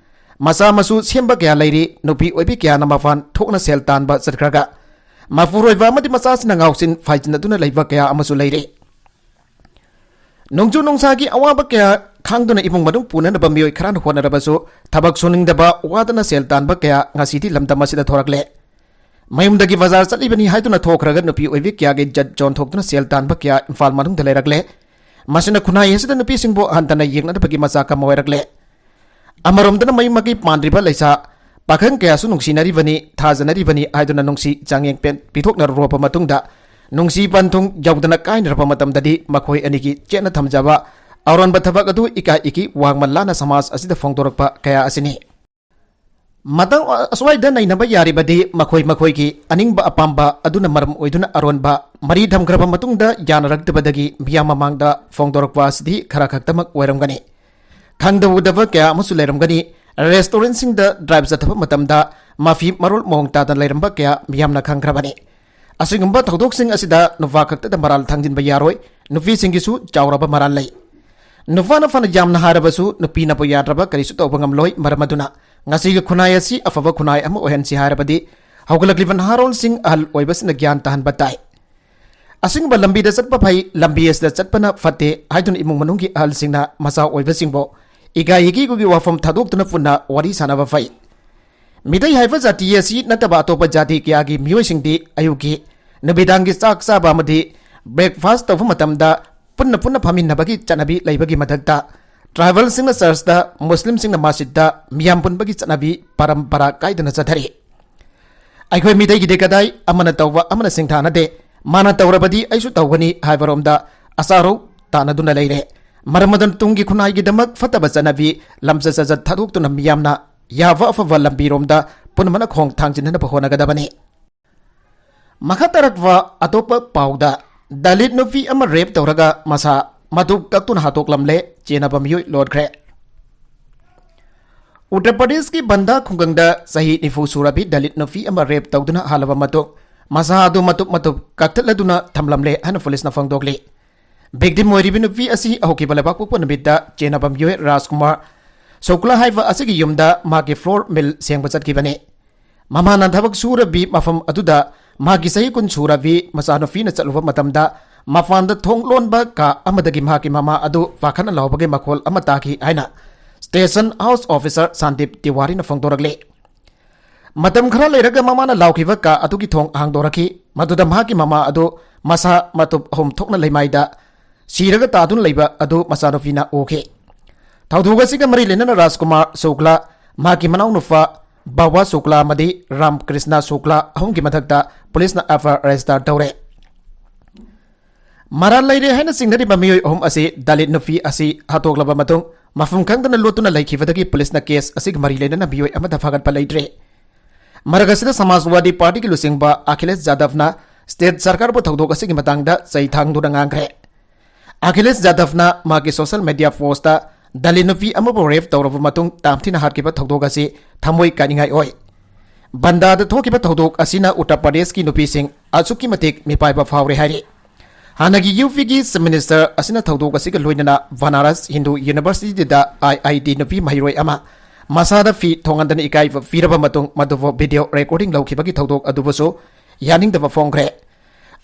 ꯃꯆꯥ ꯃꯁꯨ ꯁꯦꯝꯕ ꯀꯌꯥ ꯂꯩꯔꯤ꯫ ꯅꯨꯄꯤ ꯑꯣꯏꯕꯤ ꯀꯌꯥꯅ ꯃꯄꯥꯟ ꯊꯣꯛꯅ ꯁꯦꯜ ꯇꯥꯟꯕ ꯆꯠꯈ꯭ꯔꯒ ꯃꯄꯨꯔꯣꯏꯕ ꯑꯃꯗꯤ ꯃꯆꯥꯁꯤꯡꯅ ꯉꯥꯎꯁꯤꯟ ꯐꯥꯏꯖꯤꯟꯅꯗꯨꯅ ꯂꯩꯕ ꯀꯌꯥ ꯑꯃꯁꯨ ꯂꯩꯔꯤ꯫ ꯅꯣꯡꯖꯨ ꯅꯨꯡꯁꯥꯒꯤ ꯑꯋꯥꯕ ꯀꯌꯥ ꯈꯥꯡꯗꯨꯅ ꯏꯃꯨꯡ ꯃꯅꯨꯡ ꯄꯨꯅꯅꯕ ꯃꯤꯑꯣꯏ ꯈꯔꯅ ꯍꯣꯠꯅꯔꯕꯁꯨ ꯊꯕꯛ ꯁꯨꯅꯤꯡꯗꯕ, ꯋꯥꯗꯅ ꯁꯦꯜ ꯇꯥꯟꯕ ꯀꯌꯥ ꯉꯁꯤꯗꯤ ꯂꯝꯗꯝ ꯑꯁꯤꯗ ꯊꯣꯔꯛꯂꯦ꯫ ꯃꯌꯨꯝꯗꯒꯤ ꯕꯖꯥꯔ ꯆꯠꯂꯤꯕꯅꯤ ꯍꯥꯏꯗꯨꯅ ꯊꯣꯛꯈ꯭ꯔꯒ ꯅꯨꯄꯤ ꯑꯣꯏꯕꯤ ꯀꯌꯥꯒꯤ ꯏꯖꯠ ꯆꯣꯟꯊꯣꯛꯇꯨꯅ ꯁꯦꯜ ꯇꯥꯟꯕ ꯀꯌꯥ ꯏꯝꯐꯥꯜ ꯃꯅꯨꯡꯗ ꯂꯩꯔꯛꯂꯦ꯫ ꯃꯁꯤꯅ ꯈꯨꯟꯅꯥꯏ ꯑꯁꯤꯗ ꯅꯨꯄꯤꯁꯤꯡꯕꯨ ꯍꯟꯊꯅ ꯌꯦꯡꯅꯅꯕꯒꯤ ꯃꯆꯥꯛ ꯑꯃ ꯑꯣꯏꯔꯛꯂꯦ꯫ ꯑꯃꯔꯣꯝꯗꯅ ꯃꯌꯨꯝ ꯃꯀꯩ ꯄꯥꯟꯗ꯭ꯔꯤꯕ ꯂꯩꯁꯥ ꯄꯥꯈꯪ ꯀꯌꯥꯁꯨ ꯅꯨꯡꯁꯤꯅꯔꯤꯕꯅꯤ, ꯊꯥꯖꯅꯔꯤꯕꯅꯤ ꯍꯥꯏꯗꯨꯅ ꯅꯨꯡꯁꯤ ꯆꯥꯡꯌꯦꯡ ꯄꯦꯟ ꯄꯤꯊꯣꯛꯅꯔꯨꯔꯕ ꯃꯇꯨꯡꯗ ꯅꯨꯡꯁꯤ ꯄꯟꯊꯨꯡ ꯌꯧꯗꯅ ꯀꯥꯏꯅꯔꯕ ꯃꯇꯝꯗꯗꯤ ꯃꯈꯣꯏ ꯑꯅꯤꯒꯤ ꯆꯦꯠꯅ ꯊꯝꯖꯕ ꯑꯔꯣꯟꯕ ꯊꯕꯛ ꯑꯗꯨ ꯏꯀꯥꯏ ꯏꯀꯤ ꯋꯥꯡꯃ ꯂꯥꯅ ꯁꯃꯥꯖ ꯑꯁꯤꯗ ꯐꯣꯡꯗꯣꯔꯛꯄ ꯀꯌꯥ ꯑꯁꯤꯅꯤ꯫ ꯃꯇꯝ ꯑꯁ꯭ꯋꯥꯏꯗ ꯅꯩꯅꯕ ꯌꯥꯔꯤꯕꯗꯤ ꯃꯈꯣꯏ ꯃꯈꯣꯏꯒꯤ ꯑꯅꯤꯡꯕ ꯑꯄꯥꯝꯕ ꯑꯗꯨꯅ ꯃꯔꯝ ꯑꯣꯏꯗꯨꯅ ꯑꯔꯣꯟꯕ ꯃꯔꯤ ꯊꯝꯈ꯭ꯔꯕ ꯃꯇꯨꯡꯗ ꯌꯥꯅꯔꯛꯇꯕꯗꯒꯤ ꯃꯤꯌꯥꯝ ꯃꯃꯥꯡꯗ ꯐꯣꯡꯗꯣꯔꯛꯄ ꯑꯁꯤꯗꯤ ꯈꯔ ꯈꯛꯇꯃꯛ ꯑꯣꯏꯔꯝꯒꯅꯤ꯫ ꯈꯪꯗꯕ ꯎꯗꯕ ꯀꯌꯥ ꯑꯃꯁꯨ ꯂꯩꯔꯝꯒꯅꯤ꯫ Restaurantꯁꯤꯡꯗ drive ꯆꯠꯊꯕ ꯃꯇꯝꯗ ꯃꯐꯤ ꯃꯔꯣꯜ ꯃꯑꯣꯡ ꯇꯥꯗꯅ ꯂꯩꯔꯝꯕ ꯀꯌꯥ ꯃꯤꯌꯥꯝꯅ ꯈꯪꯈ꯭ꯔꯕꯅꯤ꯫ ꯑꯁꯤꯒꯨꯝꯕ ꯊꯧꯗꯣꯛꯁꯤꯡ ꯑꯁꯤꯗ ꯅꯨꯄꯥ ꯈꯛꯇꯗ ꯃꯔꯥꯜ ꯊꯥꯡꯖꯤꯟꯕ ꯌꯥꯔꯣꯏ, ꯅꯨꯄꯤꯁꯤꯡꯒꯤꯁꯨ ꯆꯥꯎꯔꯕ ꯃꯔꯥꯜ ꯂꯩ꯫ ꯅꯨꯄꯥꯅ ꯐꯅ ꯌꯥꯝꯅ ꯍꯥꯏꯔꯕꯁꯨ ꯅꯨꯄꯤꯅꯕꯨ ꯌꯥꯗ꯭ꯔꯕ ꯀꯔꯤꯁꯨ ꯇꯧꯕ ꯉꯝꯂꯣꯏ꯫ ꯃꯔꯝ ꯑꯗꯨꯅ ꯉꯁꯤꯒꯤ ꯈꯨꯟꯅꯥꯏ ꯑꯁꯤ ꯑꯐꯕ ꯈꯨꯟꯅꯥꯏ ꯑꯃ ꯑꯣꯏꯍꯟꯁꯤ ꯍꯥꯏꯔꯕꯗꯤ ꯍꯧꯒꯠꯂꯛꯂꯤꯕ ꯅꯍꯥꯔꯣꯜꯁꯤꯡ ꯑꯍꯜ ꯑꯣꯏꯕꯁꯤꯡꯅ ꯒ꯭ꯌꯥꯟ ꯇꯥꯍꯟꯕ ꯇꯥꯏ꯫ ꯑꯁꯤꯒꯨꯝꯕ ꯂꯝꯕꯤꯗ ꯆꯠꯄ ꯐꯩ, ꯂꯝꯕꯤ ꯑꯁꯤꯗ ꯆꯠꯄꯅ ꯐꯠꯇꯦ ꯍꯥꯏꯗꯨꯅ ꯏꯃꯨꯡ ꯃꯅꯨꯡꯒꯤ ꯑꯍꯜꯁꯤꯡꯅ ꯃꯆꯥ ꯑꯣꯏꯕꯁꯤꯡꯕꯨ ꯏꯀꯥꯏ ꯏꯀꯤꯒꯤ ꯋꯥꯐꯝ ꯊꯥꯗꯣꯛꯇꯨꯅ ꯄꯨꯟꯅ ꯋꯥꯔꯤ ꯁꯥꯟꯅꯕ ꯐꯩ꯫ ꯃꯤꯇꯩ ꯍꯥꯏꯕ ꯖꯥꯇꯤ ꯑꯁꯤ ꯅꯠꯇꯕ ꯑꯇꯣꯞꯄ ꯖꯥꯇꯤ ꯀꯌꯥꯒꯤ ꯃꯤꯑꯣꯏꯁꯤꯡꯗꯤ ꯑꯌꯨꯛꯀꯤ, ꯅꯨꯃꯤꯗꯥꯡꯒꯤ ꯆꯥꯛ ꯆꯥꯕ ꯑꯃꯗꯤ breakfast ꯇꯧꯕ ꯃꯇꯝꯗ ꯄꯨꯟꯅ ꯄꯨꯟꯅ ꯐꯝꯃꯤꯟꯅꯕꯒꯤ ꯆꯠꯅꯕꯤ ꯂꯩꯕꯒꯤ ꯃꯊꯛꯇ, tribalꯁꯤꯡꯅ churchꯇ, ꯃꯨꯁꯂꯤꯝꯁꯤꯡꯅ ꯃꯁꯖꯤꯗꯇ ꯃꯤꯌꯥꯝ ꯄꯨꯟꯕꯒꯤ ꯆꯠꯅꯕꯤ ꯄꯔꯝꯄꯔꯥ ꯀꯥꯏꯗꯅ ꯆꯠꯊꯔꯤ꯫ ꯑꯩꯈꯣꯏ ꯃꯤꯇꯩꯒꯤꯗꯤ ꯀꯗꯥꯏ ꯑꯃꯅ ꯇꯧꯕ ꯑꯃꯅ ꯁꯤꯡꯊꯥꯅꯗꯦ, ꯃꯥꯅ ꯇꯧꯔꯕꯗꯤ ꯑꯩꯁꯨ ꯇꯧꯒꯅꯤ ꯍꯥꯏꯕꯔꯣꯝꯗ ꯑꯆꯥꯔꯧ ꯇꯥꯟꯅꯗꯨꯅ ꯂꯩꯔꯦ꯫ ꯃꯔꯝ ꯑꯗꯨꯅ ꯇꯨꯡꯒꯤ ꯈꯨꯟꯅꯥꯏꯒꯤꯗꯃꯛ ꯐꯠꯇꯕ ꯆꯠꯅꯕꯤ, ꯂꯝꯆꯠ ꯁꯥꯖꯠ ꯊꯥꯗꯣꯛꯇꯨꯅ ꯃꯤꯌꯥꯝꯅ ꯌꯥꯕ ꯑꯐꯕ ꯂꯝꯕꯤꯔꯣꯝꯗ ꯄꯨꯝꯅꯃꯛꯅ ꯈꯣꯡ ꯊꯥꯡꯖꯤꯟꯅꯅꯕ ꯍꯣꯠꯅꯒꯗꯕꯅꯤ꯫ ꯃꯈꯥ ꯇꯥꯔꯛꯄ ꯑꯇꯣꯞꯄ ꯄꯥꯎꯗ, ꯗꯂꯤꯠ ꯅꯨꯄꯤ ꯑꯃ rape ꯇꯧꯔꯒ ꯃꯁꯥ ꯃꯇꯨ ꯀꯛꯇꯨꯅ ꯍꯥꯠꯇꯣꯛꯂꯝꯂꯦ, ꯆꯦꯟꯅꯕ ꯃꯤꯑꯣꯏ ꯂꯣꯠꯈ꯭ꯔꯦ꯫ ꯎꯠꯇꯔ ꯄ꯭ꯔꯗꯦꯁꯀꯤ ꯕꯟꯗꯥ ꯈꯨꯡꯒꯪꯗ ꯆꯍꯤ ꯅꯤꯐꯨ ꯁꯨꯔꯕꯤ ꯗꯂꯤꯠ ꯅꯨꯄꯤ ꯑꯃ rape ꯇꯧꯗꯨꯅ ꯍꯥꯠꯂꯕ ꯃꯇꯨꯡ, ꯃꯁꯥ ꯑꯗꯨ ꯃꯇꯨꯞ ꯃꯇꯨꯞ ꯀꯛꯊꯠꯂꯗꯨꯅ ꯊꯝꯂꯝꯂꯦ ꯍꯥꯏꯅ ꯄꯨꯂꯤꯁꯅ ꯐꯣꯡꯗꯣꯛꯂꯤ꯫ Victim ꯑꯣꯏꯔꯤꯕ ꯅꯨꯄꯤ ꯑꯁꯤ ꯍꯧꯈꯤꯕ ꯂꯩꯕꯥꯛꯄꯣꯛꯄ ꯅꯨꯃꯤꯠꯇ ꯆꯦꯟꯅꯕ ꯃꯤꯑꯣꯏ ꯔꯥꯖꯀꯨꯃꯥꯔ ꯁꯨꯛꯂꯥ ꯍꯥꯏꯕ ꯑꯁꯤꯒꯤ ꯌꯨꯝꯗ ꯃꯍꯥꯛꯀꯤ flour mill ꯁꯦꯡꯕ ꯆꯠꯈꯤꯕꯅꯤ꯫ ꯃꯃꯥꯅ ꯊꯕꯛ ꯁꯨꯔꯕꯤ ꯃꯐꯝ ꯑꯗꯨꯗ ꯃꯍꯥꯛꯀꯤ ꯆꯍꯤ ꯀꯨꯟ ꯁꯨꯔꯕꯤ ꯃꯆꯥꯅꯨꯄꯤꯅ ꯆꯠꯂꯨꯕ ꯃꯇꯝꯗ, ꯃꯄꯥꯟꯗ ꯊꯣꯡ ꯂꯣꯟꯕ ꯀꯥ ꯑꯃꯗꯒꯤ ꯃꯍꯥꯛꯀꯤ ꯃꯃꯥ ꯑꯗꯨ ꯄꯥꯈꯠꯅ ꯂꯥꯎꯕꯒꯤ ꯃꯈꯣꯜ ꯑꯃ ꯇꯥꯈꯤ ꯍꯥꯏꯅ station house officer ꯁꯥꯟꯗꯤꯞ ꯇꯤꯋꯥꯔꯤꯅ ꯐꯣꯡꯗꯣꯔꯛꯂꯤ꯫ ꯃꯇꯝ ꯈꯔ ꯂꯩꯔꯒ ꯃꯃꯥꯅ ꯂꯥꯎꯈꯤꯕ ꯀꯥ ꯑꯗꯨꯒꯤ ꯊꯣꯡ ꯍꯥꯡꯗꯣꯔꯛꯈꯤ꯫ ꯃꯗꯨꯗ ꯃꯍꯥꯛꯀꯤ ꯃꯃꯥ ꯑꯗꯨ ꯃꯁꯥ ꯃꯇꯨꯞ ꯑꯍꯨꯝ ꯊꯣꯛꯅ ꯂꯩꯃꯥꯏꯗ ꯁꯤꯔꯒ ꯇꯥꯗꯨꯅ ꯂꯩꯕ ꯑꯗꯨ ꯃꯆꯥꯅꯨꯄꯤꯅ ꯎꯈꯤ꯫ ꯊꯧꯗꯣꯛ ꯑꯁꯤꯒ ꯃꯔꯤ ꯂꯩꯅꯅ ꯔꯥꯖꯀꯨꯃꯥꯔ ꯁꯨꯛꯂꯥ, ꯃꯍꯥꯛꯀꯤ ꯃꯅꯥꯎꯅꯨꯄꯥ ꯕꯥꯋꯥ ꯁꯨꯛꯂꯥ ꯑꯃꯗꯤ ꯔꯥꯝ ꯀ꯭ꯔꯤꯁꯅ ꯁꯨꯛꯂꯥ ꯑꯍꯨꯝꯒꯤ ꯃꯊꯛꯇ ꯄꯨꯂꯤꯁꯅ FIR register ꯇꯧꯔꯦ꯫ ꯃꯔꯥꯜ ꯂꯩꯔꯦ ꯍꯥꯏꯅ ꯆꯤꯡꯅꯔꯤꯕ ꯃꯤꯑꯣꯏ ꯑꯍꯨꯝ ꯑꯁꯤ ꯗꯂꯤꯠ ꯅꯨꯄꯤ ꯑꯁꯤ ꯍꯥꯠꯇꯣꯛꯂꯕ ꯃꯇꯨꯡ ꯃꯐꯝ ꯈꯪꯗꯅ ꯂꯣꯠꯇꯨꯅ ꯂꯩꯈꯤꯕꯗꯒꯤ ꯄꯨꯂꯤꯁꯅ case ꯑꯁꯤꯒ ꯃꯔꯤ ꯂꯩꯅꯅ ꯃꯤꯑꯣꯏ ꯑꯃꯠꯇ ꯐꯥꯒꯠꯄ ꯂꯩꯇ꯭ꯔꯤ꯫ ꯃꯔꯛ ꯑꯁꯤꯗ ꯁꯃꯥꯖꯋꯥꯗꯤ ꯄꯥꯔꯇꯤꯒꯤ ꯂꯨꯆꯤꯡꯕ ꯑꯈꯤꯂꯦꯁ ꯌꯥꯗꯕꯅ state ꯁꯔꯀꯥꯔꯕꯨ ꯊꯧꯗꯣꯛ ꯑꯁꯤꯒꯤ ꯃꯇꯥꯡꯗ ꯆꯩ ꯊꯥꯡꯗꯨꯅ ꯉꯥꯡꯈ꯭ꯔꯦ꯫ ꯑꯈꯤꯂꯦꯁ ꯌꯥꯗꯕꯅ ꯃꯍꯥꯛꯀꯤ social media postꯇ ꯗꯂꯤꯠ ꯅꯨꯄꯤ ꯑꯃꯕꯨ rape ꯇꯧꯔꯕ ꯃꯇꯨꯡ ꯇꯥꯝꯊꯤꯅ ꯍꯥꯠꯈꯤꯕ ꯊꯧꯗꯣꯛ ꯑꯁꯤ ꯊꯃꯣꯏ ꯀꯥꯏꯅꯤꯡꯉꯥꯏ ꯑꯣꯏ꯫ ꯕꯟꯗꯥꯗ ꯊꯣꯛꯈꯤꯕ ꯊꯧꯗꯣꯛ ꯑꯁꯤꯅ ꯎꯠꯇꯔ ꯄ꯭ꯔꯗꯦꯁꯀꯤ ꯅꯨꯄꯤꯁꯤꯡ ꯑꯁꯨꯛꯀꯤ ꯃꯇꯤꯛ ꯃꯤꯄꯥꯏꯕ ꯐꯥꯎꯔꯦ ꯍꯥꯏꯔꯤ꯫ ꯍꯥꯟꯅꯒꯤ UPꯒꯤ Chief Minister ꯑꯁꯤꯅ ꯊꯧꯗꯣꯛ ꯑꯁꯤꯒ ꯂꯣꯏꯅꯅ Banaras Hindu Universityꯗ IIT ꯅꯨꯄꯤ ꯃꯍꯩꯔꯣꯏ ꯑꯃ ꯃꯁꯥꯗ ꯐꯤ ꯊꯣꯡꯍꯟꯗꯅ ꯏꯀꯥꯏꯕ ꯄꯤꯔꯕ ꯃꯇꯨꯡ ꯃꯗꯨꯕꯨ video recording ꯂꯧꯈꯤꯕꯒꯤ ꯊꯧꯗꯣꯛ ꯑꯗꯨꯕꯨꯁꯨ ꯌꯥꯅꯤꯡꯗꯕ ꯐꯣꯡꯈ꯭ꯔꯦ꯫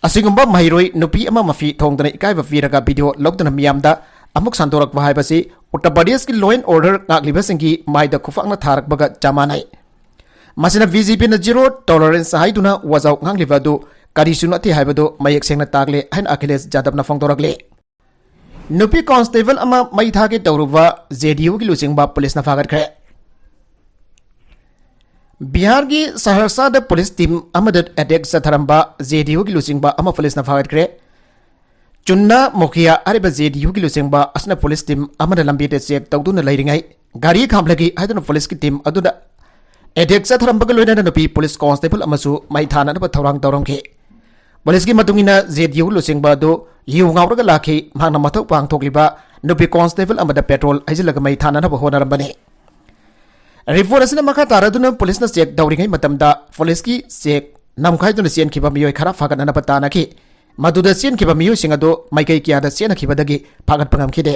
ꯑꯁꯤꯒꯨꯝꯕ ꯃꯍꯩꯔꯣꯏ ꯅꯨꯄꯤ ꯑꯃ ꯃꯐꯤ ꯊꯣꯡꯗꯅ ꯏꯀꯥꯏꯕ ꯄꯤꯔꯒ video ꯂꯧꯗꯨꯅ ꯃꯤꯌꯥꯝꯗ ꯑꯃꯨꯛ ꯁꯟꯗꯣꯔꯛꯄ ꯍꯥꯏꯕꯁꯤ ꯎꯠꯇꯔ ꯄ꯭ꯔꯗꯦꯁꯀꯤ law and order ꯉꯥꯛꯂꯤꯕꯁꯤꯡꯒꯤ ꯃꯥꯏꯗ ꯈꯨꯄꯥꯛꯅ ꯊꯥꯔꯛꯄꯒ ꯆꯞ ꯃꯥꯟꯅꯩ꯫ ꯃꯁꯤꯅ ꯕꯤ ꯖꯦ ꯄꯤꯅ zero tolerance ꯍꯥꯏꯗꯨꯅ ꯋꯥꯖꯥꯎ ꯉꯥꯡꯂꯤꯕ ꯑꯗꯨ ꯀꯔꯤꯁꯨ ꯅꯠꯇꯦ ꯍꯥꯏꯕꯗꯨ ꯃꯌꯦꯛ ꯁꯦꯡꯅ ꯇꯥꯛꯂꯦ ꯍꯥꯏꯅ ꯑꯈꯤꯂꯦꯁ ꯌꯥꯗꯕꯅ ꯐꯣꯡꯗꯣꯔꯛꯂꯤ꯫ ꯅꯨꯄꯤ ꯀꯣꯟꯁꯇꯦꯕꯜ ꯑꯃ ꯃꯩ ꯊꯥꯒꯦ ꯇꯧꯔꯨꯕ ꯖꯦ ꯗꯤ ꯌꯨꯒꯤ ꯂꯨꯆꯤꯡꯕ ꯄꯨꯂꯤꯁꯅ ꯐꯥꯒꯠꯈ꯭ꯔꯦ꯫ ꯕꯤꯍꯥꯔꯒꯤ ꯁꯍꯔꯁꯥꯗ ꯄꯨꯂꯤꯁ ꯇꯤꯝ ꯑꯃꯗ ꯑꯦꯇꯦꯛ ꯆꯠꯊꯔꯝꯕ ꯖꯦ ꯗꯤ ꯌꯨꯒꯤ ꯂꯨꯆꯤꯡꯕ ꯑꯃ ꯄꯨꯂꯤꯁꯅ ꯐꯥꯒꯠꯈ꯭ꯔꯦ꯫ ꯆꯨꯟꯅꯥ ꯃꯣꯈꯤꯌꯥ ꯍꯥꯏꯔꯤꯕ ꯖꯦ ꯗꯤ ꯌꯨꯒꯤ ꯂꯨꯆꯤꯡꯕ ꯑꯁꯤꯅ ꯄꯨꯂꯤꯁ ꯇꯤꯝ ꯑꯃꯅ ꯂꯝꯕꯤꯗ ꯆꯦꯛ ꯇꯧꯗꯨꯅ ꯂꯩꯔꯤꯉꯩ ꯒꯥꯔꯤ ꯈꯥꯝꯂꯒꯤ ꯍꯥꯏꯗꯨꯅ ꯄꯨꯂꯤꯁꯀꯤ ꯇꯤꯝ ꯑꯗꯨꯗ ꯑꯦꯇꯦꯛ ꯆꯠꯊꯔꯝꯕꯒ ꯂꯣꯏꯅꯅ ꯅꯨꯄꯤ ꯄꯨꯂꯤꯁ ꯀꯣꯟꯁꯇꯦꯕꯜ ꯑꯃꯁꯨ ꯃꯩ ꯊꯥꯅꯅꯕ ꯊꯧꯔꯥꯡ ꯇꯧꯔꯝꯈꯤ꯫ ꯄꯨꯂꯤꯁꯀꯤ ꯃꯇꯨꯡ ꯏꯟꯅ ꯖꯦ ꯗꯤ ꯌꯨ ꯂꯨꯆꯤꯡꯕ ꯑꯗꯨ ꯌꯨ ꯉꯥꯎꯔꯒ ꯂꯥꯛꯈꯤ꯫ ꯃꯍꯥꯛꯅ ꯃꯊꯧ ꯄꯥꯡꯊꯣꯛꯂꯤꯕ ꯅꯨꯄꯤ ꯀꯣꯟꯁꯇꯦꯕꯜ ꯑꯃꯗ ꯄꯦꯇ꯭ꯔꯣꯜ ꯍꯩꯖꯤꯜꯂꯒ ꯃꯩ ꯊꯥꯅꯅꯕ ꯍꯣꯠꯅꯔꯝꯕꯅꯤ꯫ ꯔꯤꯄꯣꯔꯠ ꯑꯁꯤꯅ ꯃꯈꯥ ꯇꯥꯔꯗꯨꯅ ꯄꯨꯂꯤꯁꯅ ꯆꯦꯛ ꯇꯧꯔꯤꯉꯩ ꯃꯇꯝꯗ ꯄꯨꯂꯤꯁꯀꯤ ꯆꯦꯛ ꯅꯝꯈꯥꯏꯗꯨꯅ ꯆꯦꯟꯈꯤꯕ ꯃꯤꯑꯣꯏ ꯈꯔ ꯐꯥꯒꯠꯅꯅꯕ ꯇꯥꯟꯅꯈꯤ꯫ ꯃꯗꯨꯗ ꯆꯦꯟꯈꯤꯕ ꯃꯤꯑꯣꯏꯁꯤꯡ ꯑꯗꯨ ꯃꯥꯏꯀꯩ ꯀꯌꯥꯗ ꯆꯦꯟꯅꯈꯤꯕꯗꯒꯤ ꯐꯥꯒꯠꯄ ꯉꯝꯈꯤꯗꯦ꯫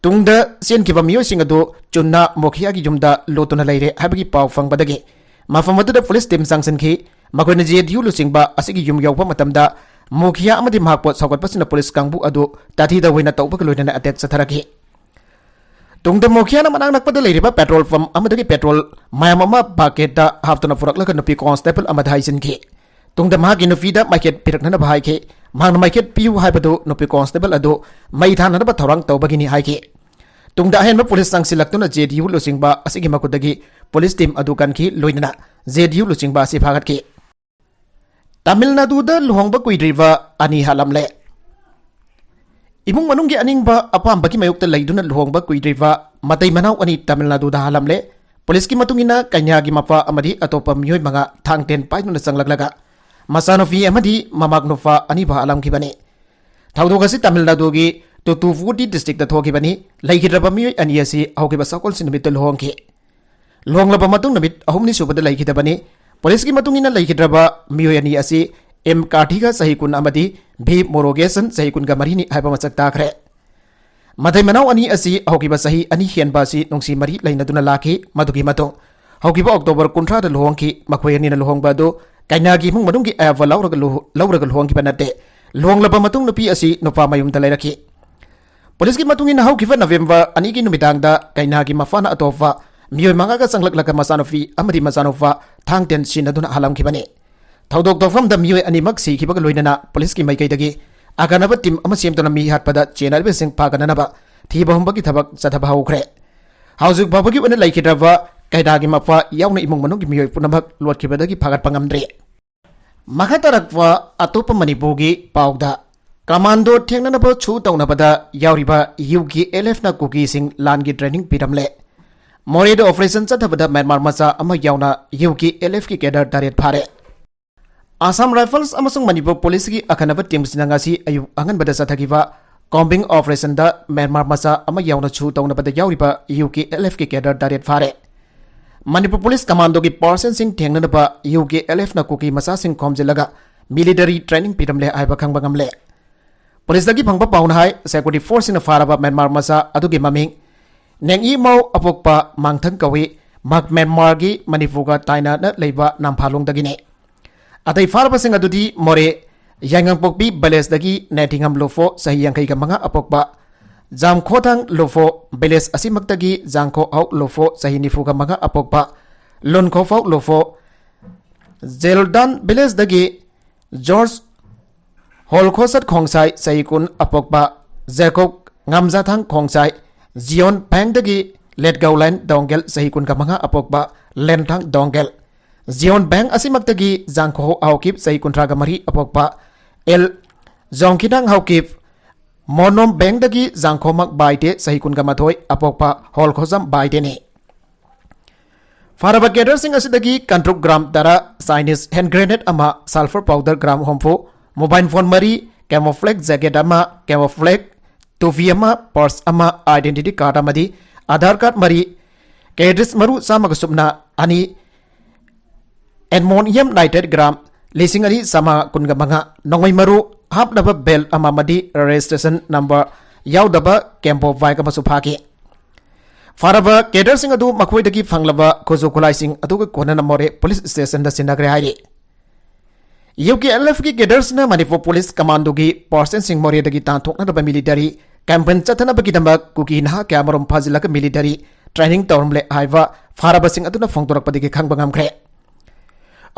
ꯇꯨꯡꯗ ꯆꯦꯟꯈꯤꯕ ꯃꯤꯑꯣꯏꯁꯤꯡ ꯑꯗꯨ ꯆꯨꯟꯅꯥ ꯃꯣꯈꯤꯌꯥꯒꯤ ꯌꯨꯝꯗ ꯂꯣꯠꯇꯨꯅ ꯂꯩꯔꯦ ꯍꯥꯏꯕꯒꯤ ꯄꯥꯎ ꯐꯪꯕꯗꯒꯤ ꯃꯐꯝ ꯑꯗꯨꯗ ꯄꯨꯂꯤꯁ ꯇꯤꯝ ꯆꯪꯁꯤꯟꯈꯤ꯫ ꯃꯈꯣꯏꯅ ꯖꯦ ꯗꯤ ꯌꯨ ꯂꯨꯆꯤꯡꯕ ꯑꯁꯤꯒꯤ ꯌꯨꯝ ꯌꯧꯕ ꯃꯇꯝꯗ ꯃꯣꯈꯤꯌꯥ ꯑꯃꯗꯤ ꯃꯍꯥꯛꯄꯨ ꯁꯧꯒꯠꯄꯁꯤꯡꯅ ꯄꯨꯂꯤꯁ ꯀꯥꯡꯕꯨ ꯑꯗꯨ ꯇꯥꯊꯤꯗ ꯑꯣꯏꯅ ꯇꯧꯕꯒ ꯂꯣꯏꯅꯅ ꯑꯦꯇꯦꯛ ꯆꯠꯊꯔꯛꯈꯤ꯫ ꯇꯨꯡꯗ ꯃꯣꯈꯤꯌꯥꯅ ꯃꯅꯥꯛ ꯅꯛꯄꯗ ꯂꯩꯔꯤꯕ ꯄꯦꯇ꯭ꯔꯣꯜ ꯄꯝꯞ ꯑꯃꯗꯒꯤ ꯄꯦꯇ꯭ꯔꯣꯜ ꯃꯌꯥꯝ ꯑꯃ ꯕꯛꯀꯦꯠꯇ ꯍꯥꯞꯇꯨꯅ ꯄꯨꯔꯛꯂꯒ ꯅꯨꯄꯤ ꯀꯣꯟꯁꯇꯦꯕꯜ ꯑꯃꯗ ꯍꯩꯖꯤꯟꯈꯤ꯫ ꯇꯨꯡꯗ ꯃꯍꯥꯛꯀꯤ ꯅꯨꯄꯤꯗ ꯃꯥꯏꯈꯦꯠ ꯄꯤꯔꯛꯅꯅꯕ ꯍꯥꯏꯈꯤ꯫ ꯃꯍꯥꯛꯅ ꯃꯥꯏꯈꯦꯠ ꯄꯤꯌꯨ ꯍꯥꯏꯕꯗꯨ ꯅꯨꯄꯤ ꯀꯣꯟꯁꯇꯦꯕꯜ ꯑꯗꯨ ꯃꯩ ꯊꯥꯅꯅꯕ ꯊꯧꯔꯥꯡ ꯇꯧꯕꯒꯤꯅꯤ ꯍꯥꯏꯈꯤ꯫ ꯇꯨꯡꯗ ꯑꯍꯦꯟꯕ ꯄꯨꯂꯤꯁ ꯆꯪꯁꯤꯜꯂꯛꯇꯨꯅ ꯖꯦ ꯗꯤ ꯌꯨ ꯂꯨꯆꯤꯡꯕ ꯑꯁꯤꯒꯤ ꯃꯈꯨꯠꯇꯒꯤ ꯄꯨꯂꯤꯁ ꯇꯤꯝ ꯑꯗꯨ ꯀꯟꯈꯤ, ꯂꯣꯏꯅꯅ ꯖꯦ ꯗꯤ ꯌꯨ ꯂꯨꯆꯤꯡꯕ ꯑꯁꯤ ꯐꯥꯒꯠꯈꯤ꯫ ꯇꯥꯃꯤꯜ ꯅꯥꯗꯨꯗ ꯂꯨꯍꯣꯡꯕ ꯀꯨꯏꯗ꯭ꯔꯤꯕ ꯑꯅꯤ ꯍꯥꯠꯂꯝꯂꯦ꯫ ꯏꯃꯨꯡ ꯃꯅꯨꯡꯒꯤ ꯑꯅꯤꯡꯕ ꯑꯄꯥꯝꯕꯒꯤ ꯃꯥꯌꯣꯛꯇ ꯂꯩꯗꯨꯅ ꯂꯨꯍꯣꯡꯕ ꯀꯨꯏꯗ꯭ꯔꯤꯕ ꯃꯇꯩ ꯃꯅꯥꯎ ꯑꯅꯤ ꯇꯥꯃꯤꯜ ꯅꯥꯗꯨꯗ ꯍꯥꯠꯂꯝꯂꯦ꯫ ꯄꯨꯂꯤꯁꯀꯤ ꯃꯇꯨꯡ ꯏꯟꯅ ꯀꯩꯅꯥꯒꯤ ꯃꯄꯥ ꯑꯃꯗꯤ ꯑꯇꯣꯞꯄ ꯃꯤꯑꯣꯏ ꯃꯉꯥ ꯊꯥꯡ ꯇꯦꯟ ꯄꯥꯏꯗꯨꯅ ꯆꯪꯂꯛꯂꯒ ꯃꯆꯥꯅꯨꯄꯤ ꯑꯃꯗꯤ ꯃꯃꯥꯛ ꯅꯨꯄꯥ ꯑꯅꯤꯕꯨ ꯍꯥꯠꯂꯝꯈꯤꯕꯅꯤ꯫ ꯊꯧꯗꯣꯛ ꯑꯁꯤ ꯇꯥꯃꯤꯜ ꯅꯥꯗꯨꯒꯤ ꯇꯨꯇꯨꯀꯨꯗꯤ ꯗꯤꯁꯇ꯭ꯔꯤꯛꯇ ꯊꯣꯛꯈꯤꯕꯅꯤ꯫ ꯂꯩꯈꯤꯗ꯭ꯔꯕ ꯃꯤꯑꯣꯏ ꯑꯅꯤ ꯑꯁꯤ ꯍꯧꯈꯤꯕ ꯁꯒꯣꯜꯁꯦꯟ ꯅꯨꯃꯤꯠꯇ ꯂꯨꯍꯣꯡꯈꯤ꯫ ꯂꯨꯍꯣꯡꯂꯕ ꯃꯇꯨꯡ ꯅꯨꯃꯤꯠ ꯑꯍꯨꯝꯅꯤ ꯁꯨꯕꯗ ꯂꯩꯈꯤꯗꯕꯅꯤ꯫ ꯄꯨꯂꯤꯁꯀꯤ ꯃꯇꯨꯡ ꯏꯟꯅ ꯂꯩꯈꯤꯗ꯭ꯔꯕ ꯃꯤꯑꯣꯏ ꯑꯅꯤ ꯑꯁꯤ ꯑꯦꯝ ꯀꯥꯔꯊꯤꯒ ꯆꯍꯤ ꯀꯨꯟ ꯑꯃꯗꯤ ꯚꯤ ꯃꯣꯔꯣꯒꯦꯁꯟ ꯆꯍꯤ ꯀꯨꯟꯒ ꯃꯔꯤꯅꯤ ꯍꯥꯏꯕ ꯃꯁꯛ ꯇꯥꯈ꯭ꯔꯦ꯫ ꯃꯇꯩ ꯃꯅꯥꯎ ꯑꯅꯤ ꯑꯁꯤ ꯍꯧꯈꯤꯕ ꯆꯍꯤ ꯑꯅꯤ ꯍꯦꯟꯕ ꯑꯁꯤ ꯅꯨꯡꯁꯤ ꯃꯔꯤ ꯂꯩꯅꯗꯨꯅ ꯂꯥꯛꯈꯤ꯫ ꯃꯗꯨꯒꯤ ꯃꯇꯨꯡ ꯍꯧꯈꯤꯕ ꯑꯣꯛꯇꯣꯕꯔ ꯀꯨꯟꯊ꯭ꯔꯥꯗ ꯂꯨꯍꯣꯡꯈꯤ꯫ ꯃꯈꯣꯏ ꯑꯅꯤꯅ ꯂꯨꯍꯣꯡꯕ ꯑꯗꯨ ꯀꯩꯅꯥꯒꯤ ꯏꯃꯨꯡ ꯃꯅꯨꯡꯒꯤ ꯑꯌꯥꯕ ꯂꯧꯔꯒ ꯂꯨꯍꯣ-, ꯂꯧꯔꯒ ꯂꯨꯍꯣꯡꯈꯤꯕ ꯅꯠꯇꯦ꯫ ꯂꯨꯍꯣꯡꯂꯕ ꯃꯇꯨꯡ ꯅꯨꯄꯤ ꯑꯁꯤ ꯅꯨꯄꯥ ꯃꯌꯨꯝꯗ ꯂꯩꯔꯛꯈꯤ꯫ ꯄꯨꯂꯤꯁꯀꯤ ꯃꯇꯨꯡ ꯏꯟꯅ ꯍꯧꯈꯤꯕ ꯅꯕꯦꯝꯕꯔ ꯑꯅꯤꯒꯤ ꯅꯨꯃꯤꯗꯥꯡꯗ ꯀꯩꯅꯥꯒꯤ ꯃꯄꯥꯅ ꯑꯇꯣꯞꯄ ꯃꯤꯑꯣꯏ ꯃꯉꯥꯒ ꯆꯪꯂꯛꯂꯒ ꯃꯆꯥꯅꯨꯄꯤ ꯑꯃꯗꯤ ꯃꯆꯥꯅꯨꯄꯥ ꯊꯥꯡ ꯇꯦꯟ ꯁꯤꯟꯅꯗꯨꯅ ꯍꯥꯠꯂꯝꯈꯤꯕꯅꯤ꯫ ꯊꯧꯗꯣꯛ ꯊꯣꯛꯐꯝꯗ ꯃꯤꯑꯣꯏ ꯑꯅꯤꯃꯛ ꯁꯤꯈꯤꯕꯒ ꯂꯣꯏꯅꯅ ꯄꯨꯂꯤꯁꯀꯤ ꯃꯥꯏꯀꯩꯗꯒꯤ ꯑꯈꯟꯅꯕ ꯇꯤꯝ ꯑꯃ ꯁꯦꯝꯗꯨꯅ ꯃꯤ ꯍꯥꯠꯄꯗ ꯆꯦꯟꯅꯔꯤꯕꯁꯤꯡ ꯐꯥꯒꯠꯅꯅꯕ ꯊꯤꯕ ꯍꯨꯝꯕꯒꯤ ꯊꯕꯛ ꯆꯠꯊꯕ ꯍꯧꯈ꯭ꯔꯦ꯫ ꯍꯧꯖꯤꯛ ꯐꯥꯎꯕꯒꯤ ꯑꯣꯏꯅ ꯂꯩꯈꯤꯗ꯭ꯔꯕ ꯀꯩꯗꯥꯒꯤ ꯃꯄꯥ ꯌꯥꯎꯅ ꯏꯃꯨꯡ ꯃꯅꯨꯡꯒꯤ ꯃꯤꯑꯣꯏ ꯄꯨꯝꯅꯃꯛ ꯂꯣꯠꯈꯤꯕꯗꯒꯤ ꯐꯥꯒꯠꯄ ꯉꯝꯗ꯭ꯔꯤ꯫ ꯃꯈꯥ ꯇꯥꯔꯛꯄ ꯑꯇꯣꯞꯄ ꯃꯅꯤꯄꯨꯔꯒꯤ ꯄꯥꯎꯗ, ꯀꯃꯥꯟꯗꯣ ꯊꯦꯡꯅꯅꯕ ꯁꯨ ꯇꯧꯅꯕꯗ ꯌꯥꯎꯔꯤꯕ ꯌꯨ ꯀꯦ ꯑꯦꯜ ꯑꯦꯐꯅ ꯀꯨꯀꯤꯁꯤꯡ ꯂꯥꯟꯒꯤ ꯇ꯭ꯔꯦꯅꯤꯡ ꯄꯤꯔꯝꯂꯦ꯫ ꯃꯣꯔꯦꯗ ꯑꯣꯄꯔꯦꯁꯟ ꯆꯠꯊꯕꯗ ꯃ꯭ꯌꯥꯟꯃꯥꯔ ꯃꯆꯥ ꯑꯃ ꯌꯥꯎꯅ ꯌꯨ ꯀꯦ ꯑꯦꯜ ꯑꯦꯐꯀꯤ ꯀꯦꯗꯔ ꯇꯔꯦꯠ ꯐꯥꯔꯦ꯫ ꯑꯁꯥꯝ ꯔꯥꯏꯐꯜꯁ ꯑꯃꯁꯨꯡ ꯃꯅꯤꯄꯨꯔ ꯄꯨꯂꯤꯁꯀꯤ ꯑꯈꯟꯅꯕ ꯇꯤꯝꯁꯤꯡꯅ ꯉꯁꯤ ꯑꯌꯨꯛ ꯑꯉꯟꯕꯗ ꯆꯠꯊꯈꯤꯕ ꯀꯣꯝꯕꯤꯡ ꯑꯣꯄꯔꯦꯁꯟꯗ ꯃ꯭ꯌꯥꯟꯃꯥꯔ ꯃꯆꯥ ꯑꯃ ꯌꯥꯎꯅ ꯁꯨ ꯇꯧꯅꯕꯗ ꯌꯥꯎꯔꯤꯕ ꯌꯨ ꯀꯦ ꯑꯦꯜ ꯑꯦꯐꯀꯤ ꯀꯦꯗꯔ ꯇꯔꯦꯠ ꯐꯥꯔꯦ꯫ ꯃꯅꯤꯄꯨꯔ ꯄꯨꯂꯤꯁ ꯀꯃꯥꯟꯗꯣꯒꯤ ꯄꯥꯔꯁꯟꯁꯤꯡ ꯊꯦꯡꯅꯅꯕ ꯌꯨ ꯀꯦ ꯑꯦꯜ ꯑꯦꯐꯅ ꯀꯨꯀꯤ ꯃꯆꯥꯁꯤꯡ ꯈꯣꯝꯖꯤꯜꯂꯒ ꯃꯤꯂꯤꯇꯔꯤ ꯇ꯭ꯔꯦꯅꯤꯡ ꯄꯤꯔꯝꯂꯦ ꯍꯥꯏꯕ ꯈꯪꯕ ꯉꯝꯂꯦ꯫ ꯄꯨꯂꯤꯁꯇꯒꯤ ꯐꯪꯕ ꯄꯥꯎꯅ ꯍꯥꯏ, ꯁꯦꯀ꯭ꯌꯨꯔꯤꯇꯤ ꯐꯣꯔꯁꯁꯤꯡꯅ ꯐꯥꯔꯕ ꯃ꯭ꯌꯥꯟꯃꯥꯔ ꯃꯆꯥ ꯑꯗꯨꯒꯤ ꯃꯃꯤꯡ ꯅꯦꯡꯏꯃꯥꯎ ꯑꯄꯣꯛꯄ ꯃꯥꯡꯊꯪ ꯀꯧꯏ꯫ ꯃꯍꯥꯛ ꯃ꯭ꯌꯥꯟꯃꯥꯔꯒꯤ ꯃꯅꯤꯄꯨꯔꯒ ꯇꯥꯏꯅꯅ ꯂꯩꯕ ꯅꯝꯐꯥꯂꯣꯡꯗꯒꯤꯅꯤ꯫ ꯑꯇꯩ ꯐꯥꯔꯕꯁꯤꯡ ꯑꯗꯨꯗꯤ ꯃꯣꯔꯦ ꯌꯥꯏꯉꯪꯄꯣꯛꯄꯤ ꯚꯤꯂꯦꯖꯇꯒꯤ ꯅꯦꯊꯤꯉꯝ ꯂꯨꯐꯣ, ꯆꯍꯤ ꯌꯥꯡꯈꯩꯒ ꯃꯉꯥ ꯑꯄꯣꯛꯄ, ꯖꯥꯝꯈꯣꯊꯥꯡ ꯂꯨꯐꯣ ꯚꯤꯂꯦꯖ ꯑꯁꯤꯃꯛꯇꯒꯤ ꯖꯥꯡꯈꯣ ꯍꯥꯎ ꯂꯨꯐꯣ, ꯆꯍꯤ ꯅꯤꯐꯨꯒ ꯃꯉꯥ ꯑꯄꯣꯛꯄ, ꯂꯨꯟꯈꯣꯐꯥꯎ ꯂꯨꯐꯣ, ꯖꯦꯜꯗꯥꯟ ꯚꯤꯂꯦꯖꯇꯒꯤ ꯖꯣꯔꯖ ꯍꯣꯜꯈꯣꯁꯠ ꯈꯣꯡꯁꯥꯏ, ꯆꯍꯤ ꯀꯨꯟ ꯑꯄꯣꯛꯄ, ꯖꯦꯀꯣꯕ ꯉꯝꯖꯥꯊꯥꯡ ꯈꯣꯡꯁꯥꯏ, ꯖꯤꯌꯣꯟ ꯚꯦꯡꯗꯒꯤ ꯂꯦꯠꯒꯧꯂꯦꯟ ꯗꯣꯡꯒꯦꯜ, ꯆꯍꯤ ꯀꯨꯟꯒ ꯃꯉꯥ ꯑꯄꯣꯛꯄ, ꯂꯦꯟꯊꯥꯡ ꯗꯣꯡꯒꯦꯜ, ꯖꯤꯌꯣꯟ ꯚꯦꯡ ꯑꯁꯤꯃꯛꯇꯒꯤ ꯖꯥꯡꯈꯣ ꯍꯥꯎꯀꯤꯞ, ꯆꯍꯤ ꯀꯨꯟꯊ꯭ꯔꯥꯒ ꯃꯔꯤ ꯑꯄꯣꯛꯄ, ꯑꯦꯜ ꯖꯣꯡꯈꯤꯗꯥꯡ ꯍꯥꯎꯀꯤꯞ, ꯃꯣꯅꯣꯝ ꯚꯦꯡꯗꯒꯤ ꯖꯥꯡꯈꯣꯃꯛ ꯕꯥꯏꯗꯦ, ꯆꯍꯤ ꯀꯨꯟꯒ ꯃꯥꯊꯣꯏ ꯑꯄꯣꯛꯄ, ꯍꯣꯜꯈꯣꯖꯝ ꯕꯥꯏꯗꯦꯅꯤ꯫ ꯐꯥꯔꯕ ꯀꯦꯗꯔꯁꯤꯡ ꯑꯁꯤꯗꯒꯤ ꯀꯟꯇ꯭ꯔꯨꯛ ꯒ꯭ꯔꯥꯝ ꯇꯔꯥ, ꯆꯥꯏꯅꯤꯁ ꯍꯦꯟ ꯒ꯭ꯔꯦꯅꯦꯗ ꯑꯃ, ꯁꯜꯐꯔ ꯄꯥꯎꯗꯔ ꯒ꯭ꯔꯥꯝ ꯍꯨꯝꯐꯨ, ꯃꯣꯕꯥꯏꯜ ꯐꯣꯟ ꯃꯔꯤ, ꯀꯦꯃꯣꯐ꯭ꯂꯦꯛ ꯖꯦꯀꯦꯠ ꯑꯃ, ꯀꯦꯃꯣꯐ꯭ꯂꯦꯛ ꯇꯨꯄꯤ ꯑꯃ, ꯄꯔꯁ ꯑꯃ, ꯑꯥꯏꯗꯦꯟꯇꯤꯇꯤ ꯀꯥꯔꯗ ꯑꯃꯗꯤ ꯑꯙꯥꯔ ꯀꯥꯔꯗ ꯃꯔꯤ, ꯀꯦꯗ꯭ꯔꯤꯁ ꯃꯔꯨ ꯆꯥꯝꯃꯒ ꯁꯨꯞꯅ ꯑꯅꯤ, ꯑꯦꯃꯣꯅꯤꯌꯝ ꯅꯥꯏꯇ꯭ꯔꯦꯠ ꯒ꯭ꯔꯥꯝ ꯂꯤꯁꯤꯡ ꯑꯅꯤ ꯆꯥꯝꯃꯉꯥ ꯀꯨꯟꯒ ꯃꯉꯥ, ꯅꯣꯡꯃꯩ ꯃꯔꯨ ꯍꯥꯞꯅꯕ ꯕꯦꯜ ꯑꯃ ꯑꯃꯗꯤ ꯔꯦꯖꯤꯁꯇ꯭ꯔꯦꯁꯟ ꯅꯝꯕꯔ ꯌꯥꯎꯗꯕ ꯀꯦꯝꯕꯣ ꯕꯥꯏꯛ ꯑꯃꯁꯨ ꯐꯥꯈꯤ꯫ ꯐꯥꯔꯕ ꯀꯦꯗꯔꯁꯤꯡ ꯑꯗꯨ ꯃꯈꯣꯏꯗꯒꯤ ꯐꯪꯂꯕ ꯈꯨꯠꯁꯨ ꯈꯨꯠꯂꯥꯏꯁꯤꯡ ꯑꯗꯨꯒ ꯀꯣꯟꯅꯅ ꯃꯣꯔꯦ ꯄꯨꯂꯤꯁ ꯁ꯭ꯇꯦꯁꯟꯗ ꯁꯤꯟꯅꯈ꯭ꯔꯦ ꯍꯥꯏꯔꯤ꯫ ꯌꯨ ꯀꯦ ꯑꯦꯜ ꯑꯦꯐꯀꯤ ꯀꯦꯗꯔꯁꯤꯡꯅ ꯃꯅꯤꯄꯨꯔ ꯄꯨꯂꯤꯁ ꯀꯃꯥꯟꯗꯣꯒꯤ ꯄꯥꯔꯁꯟꯁꯤꯡ ꯃꯣꯔꯦꯗꯒꯤ ꯇꯥꯟꯊꯣꯛꯅꯅꯕ ꯃꯤꯂꯤꯇꯔꯤ ꯀꯦꯝꯄꯦꯟ ꯆꯠꯊꯅꯕꯒꯤꯗꯃꯛ ꯀꯨꯀꯤ ꯅꯍꯥ ꯀꯌꯥꯃꯔꯨꯝ ꯐꯥꯖꯤꯜꯂꯒ ꯃꯤꯂꯤꯇꯔꯤ training ꯇꯧꯔꯝꯂꯦ ꯍꯥꯏꯕ ꯐꯥꯔꯕꯁꯤꯡ ꯑꯗꯨꯅ ꯐꯣꯡꯗꯣꯔꯛꯄꯗꯒꯤ ꯈꯪꯕ ꯉꯝꯈ꯭ꯔꯦ꯫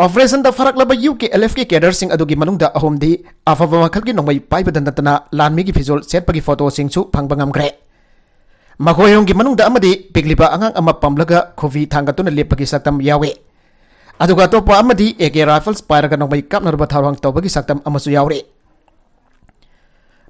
Operation ꯗ ꯐꯥꯔꯛꯂꯕ ꯌꯨ ꯀꯦ ꯑꯦꯜ ꯑꯦꯐ ꯀꯤ cadre ꯁꯤꯡ ꯑꯗꯨꯒꯤ ꯃꯅꯨꯡꯗ ꯑꯍꯨꯝꯗꯤ ꯑꯐꯕ ꯃꯈꯜꯒꯤ ꯅꯣꯡꯃꯩ ꯄꯥꯏꯕꯗ ꯅꯠꯇꯅ ꯂꯥꯟꯃꯤꯒꯤ ꯐꯤꯖꯣꯜ ꯁꯦꯠꯄꯒꯤ ꯐꯣꯇꯣꯁꯤꯡꯁꯨ ꯐꯪꯕ ꯉꯝꯈ꯭ꯔꯦ꯫ ꯃꯈꯣꯏ ꯑꯍꯨꯝꯒꯤ ꯃꯅꯨꯡꯗ ꯑꯃꯗꯤ ꯄꯤꯛꯂꯤꯕ ꯑꯉꯥꯡ ꯑꯃ ꯄꯝꯂꯒ ꯈꯨꯕꯤ ꯊꯥꯡꯒꯠꯇꯨꯅ ꯂꯦꯞꯄꯒꯤ ꯁꯛꯇꯝ ꯌꯥꯎꯏ꯫ ꯑꯗꯨꯒ ꯑꯇꯣꯞꯄ ꯑꯃꯗꯤ ꯑꯦ ꯀꯦ rifles ꯄꯥꯏꯔꯒ ꯅꯣꯡꯃꯩ ꯀꯥꯞꯅꯔꯨꯕ ꯊꯧꯔꯥꯡ ꯇꯧꯕꯒꯤ ꯁꯛꯇꯝ ꯑꯃꯁꯨ ꯌꯥꯎꯔꯤ꯫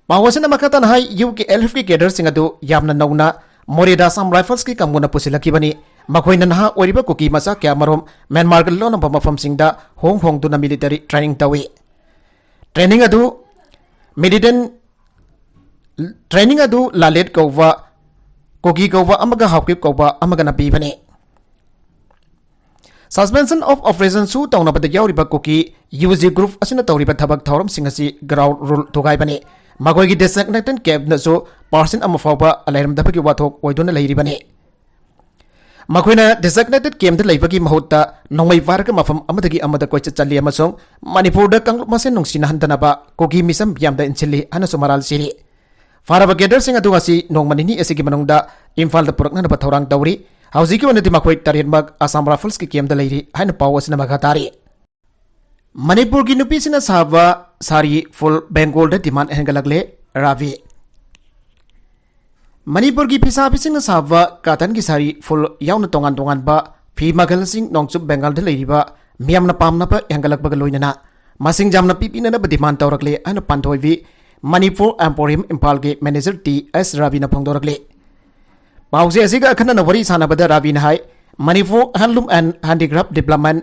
ꯄꯥꯎ ꯑꯁꯤꯅ ꯃꯈꯥ ꯇꯥꯅ ꯍꯥꯏ, ꯌꯨ ꯀꯦ ꯑꯦꯜ ꯑꯦꯐ ꯀꯤ cadre ꯁꯤꯡ ꯑꯗꯨ ꯌꯥꯝꯅ ꯅꯧꯅ ꯃꯣꯔꯦꯗ Assam Rifles ꯀꯤ ꯀꯥꯡꯕꯨꯅ ꯄꯨꯁꯤꯜꯂꯛꯈꯤꯕꯅꯤ꯫ ꯃꯈꯣꯏꯅ ꯅꯍꯥ ꯑꯣꯏꯔꯤꯕ ꯀꯨꯀꯤ ꯃꯆꯥ ꯀꯌꯥꯃꯔꯨꯝ ꯃ꯭ꯌꯥꯟꯃꯥꯔꯒ ꯂꯣꯟꯅꯕ ꯃꯐꯝꯁꯤꯡꯗ ꯍꯣꯡ ꯍꯣꯡꯗꯨꯅ military training ꯇꯧꯏ꯫ Training ꯑꯗꯨ militant training ꯑꯗꯨ ꯂꯥꯂꯦꯠ ꯀꯧꯕ, ꯀꯣꯒꯤ ꯀꯧꯕ ꯑꯃꯒ ꯍꯥꯎꯀꯤꯞ ꯀꯧꯕ ꯑꯃꯒꯅ ꯄꯤꯕꯅꯤ꯫ Suspension of operation ꯁꯨ ꯇꯧꯅꯕꯗ ꯌꯥꯎꯔꯤꯕ ꯀꯨꯀꯤ ꯌꯨ ꯖꯤ group ꯑꯁꯤꯅ ꯇꯧꯔꯤꯕ ꯊꯕꯛ ꯊꯧꯔꯝꯁꯤꯡ ꯑꯁꯤ ground rule ꯊꯨꯒꯥꯏꯕꯅꯤ꯫ ꯃꯈꯣꯏꯒꯤ designated camp ꯅꯁꯨ person ꯑꯃ ꯐꯥꯎꯕ ꯂꯩꯔꯝꯗꯕꯒꯤ ꯋꯥꯊꯣꯛ ꯑꯣꯏꯗꯨꯅ ꯂꯩꯔꯤꯕꯅꯤ꯫ ꯃꯈꯣꯏꯅ designated camp ꯇ ꯂꯩꯕꯒꯤ ꯃꯍꯨꯠꯇ ꯅꯣꯡꯃꯩ ꯄꯥꯏꯔꯒ ꯃꯐꯝ ꯑꯃꯗꯒꯤ ꯑꯃꯗ ꯀꯣꯏꯆꯠ ꯆꯠꯂꯤ ꯑꯃꯁꯨꯡ ꯃꯅꯤꯄꯨꯔꯗ ꯀꯥꯡꯂꯨꯞ ꯃꯁꯦꯟ ꯅꯨꯡꯁꯤꯅꯍꯟꯗꯅꯕ ꯀꯨꯀꯤ ꯃꯤꯆꯝ ꯌꯥꯝꯅ ꯏꯟꯁꯤꯜꯂꯤ ꯍꯥꯏꯅꯁꯨ ꯃꯔꯥꯜ ꯁꯤꯔꯤ꯫ ꯐꯥꯔꯕ cadre ꯁꯤꯡ ꯑꯗꯨ ꯉꯁꯤ ꯅꯣꯡꯃ ꯅꯤꯅꯤ ꯑꯁꯤꯒꯤ ꯃꯅꯨꯡꯗ ꯏꯝꯐꯥꯜꯗ ꯄꯨꯔꯛꯅꯅꯕ ꯊꯧꯔꯥꯡ ꯇꯧꯔꯤ꯫ ꯍꯧꯖꯤꯛꯀꯤ ꯑꯣꯏꯅꯗꯤ ꯃꯈꯣꯏ ꯇꯔꯦꯠꯃꯛ Assam Rifles ꯀꯤ camp ꯇ ꯂꯩꯔꯤ ꯍꯥꯏꯅ ꯄꯥꯎ ꯑꯁꯤꯅ ꯃꯈꯥ ꯇꯥꯔꯤ꯫ ꯃꯅꯤꯄꯨꯔꯒꯤ ꯅꯨꯄꯤꯁꯤꯡꯅ ꯁꯥꯕ ꯁꯥꯔꯤ ꯐꯨꯜ ꯕꯦꯡꯒꯣꯜꯗ demand ꯍꯦꯟꯒꯠꯂꯛꯂꯦ꯫ ꯔꯥꯕꯤ꯫ ꯃꯅꯤꯄꯨꯔꯒꯤ ꯐꯤꯁꯥꯕꯤꯁꯤꯡꯅ ꯁꯥꯕ cotton ꯒꯤ ꯁꯥꯔꯤ ꯐꯨꯜ ꯌꯥꯎꯅ ꯇꯣꯉꯥꯟ ꯇꯣꯉꯥꯟꯕ ꯐꯤ ꯃꯈꯜꯁꯤꯡ ꯅꯣꯡꯆꯨꯞ ꯕꯦꯡꯒꯥꯜꯗ ꯂꯩꯔꯤꯕ ꯃꯤꯌꯥꯝꯅ ꯄꯥꯝꯅꯕ ꯍꯦꯟꯒꯠꯂꯛꯄꯒ ꯂꯣꯏꯅꯅ ꯃꯁꯤꯡ ꯌꯥꯝꯅ ꯄꯤꯕꯤꯅꯅꯕ demand ꯇꯧꯔꯛꯂꯦ ꯍꯥꯏꯅ ꯄꯥꯟꯊꯣꯏꯕꯤ ꯃꯅꯤꯄꯨꯔ Emporium ꯏꯝꯐꯥꯜꯒꯤ manager ꯇꯤ ꯑꯦꯁ ꯔꯥꯕꯤꯅ ꯐꯣꯡꯗꯣꯔꯛꯂꯤ꯫ ꯄꯥꯎꯆꯦ ꯑꯁꯤꯒ ꯑꯈꯟꯅꯅ ꯋꯥꯔꯤ ꯁꯥꯟꯅꯕꯗ ꯔꯥꯕꯤꯅ ꯍꯥꯏ, Manipur Handloom and Handicraft Development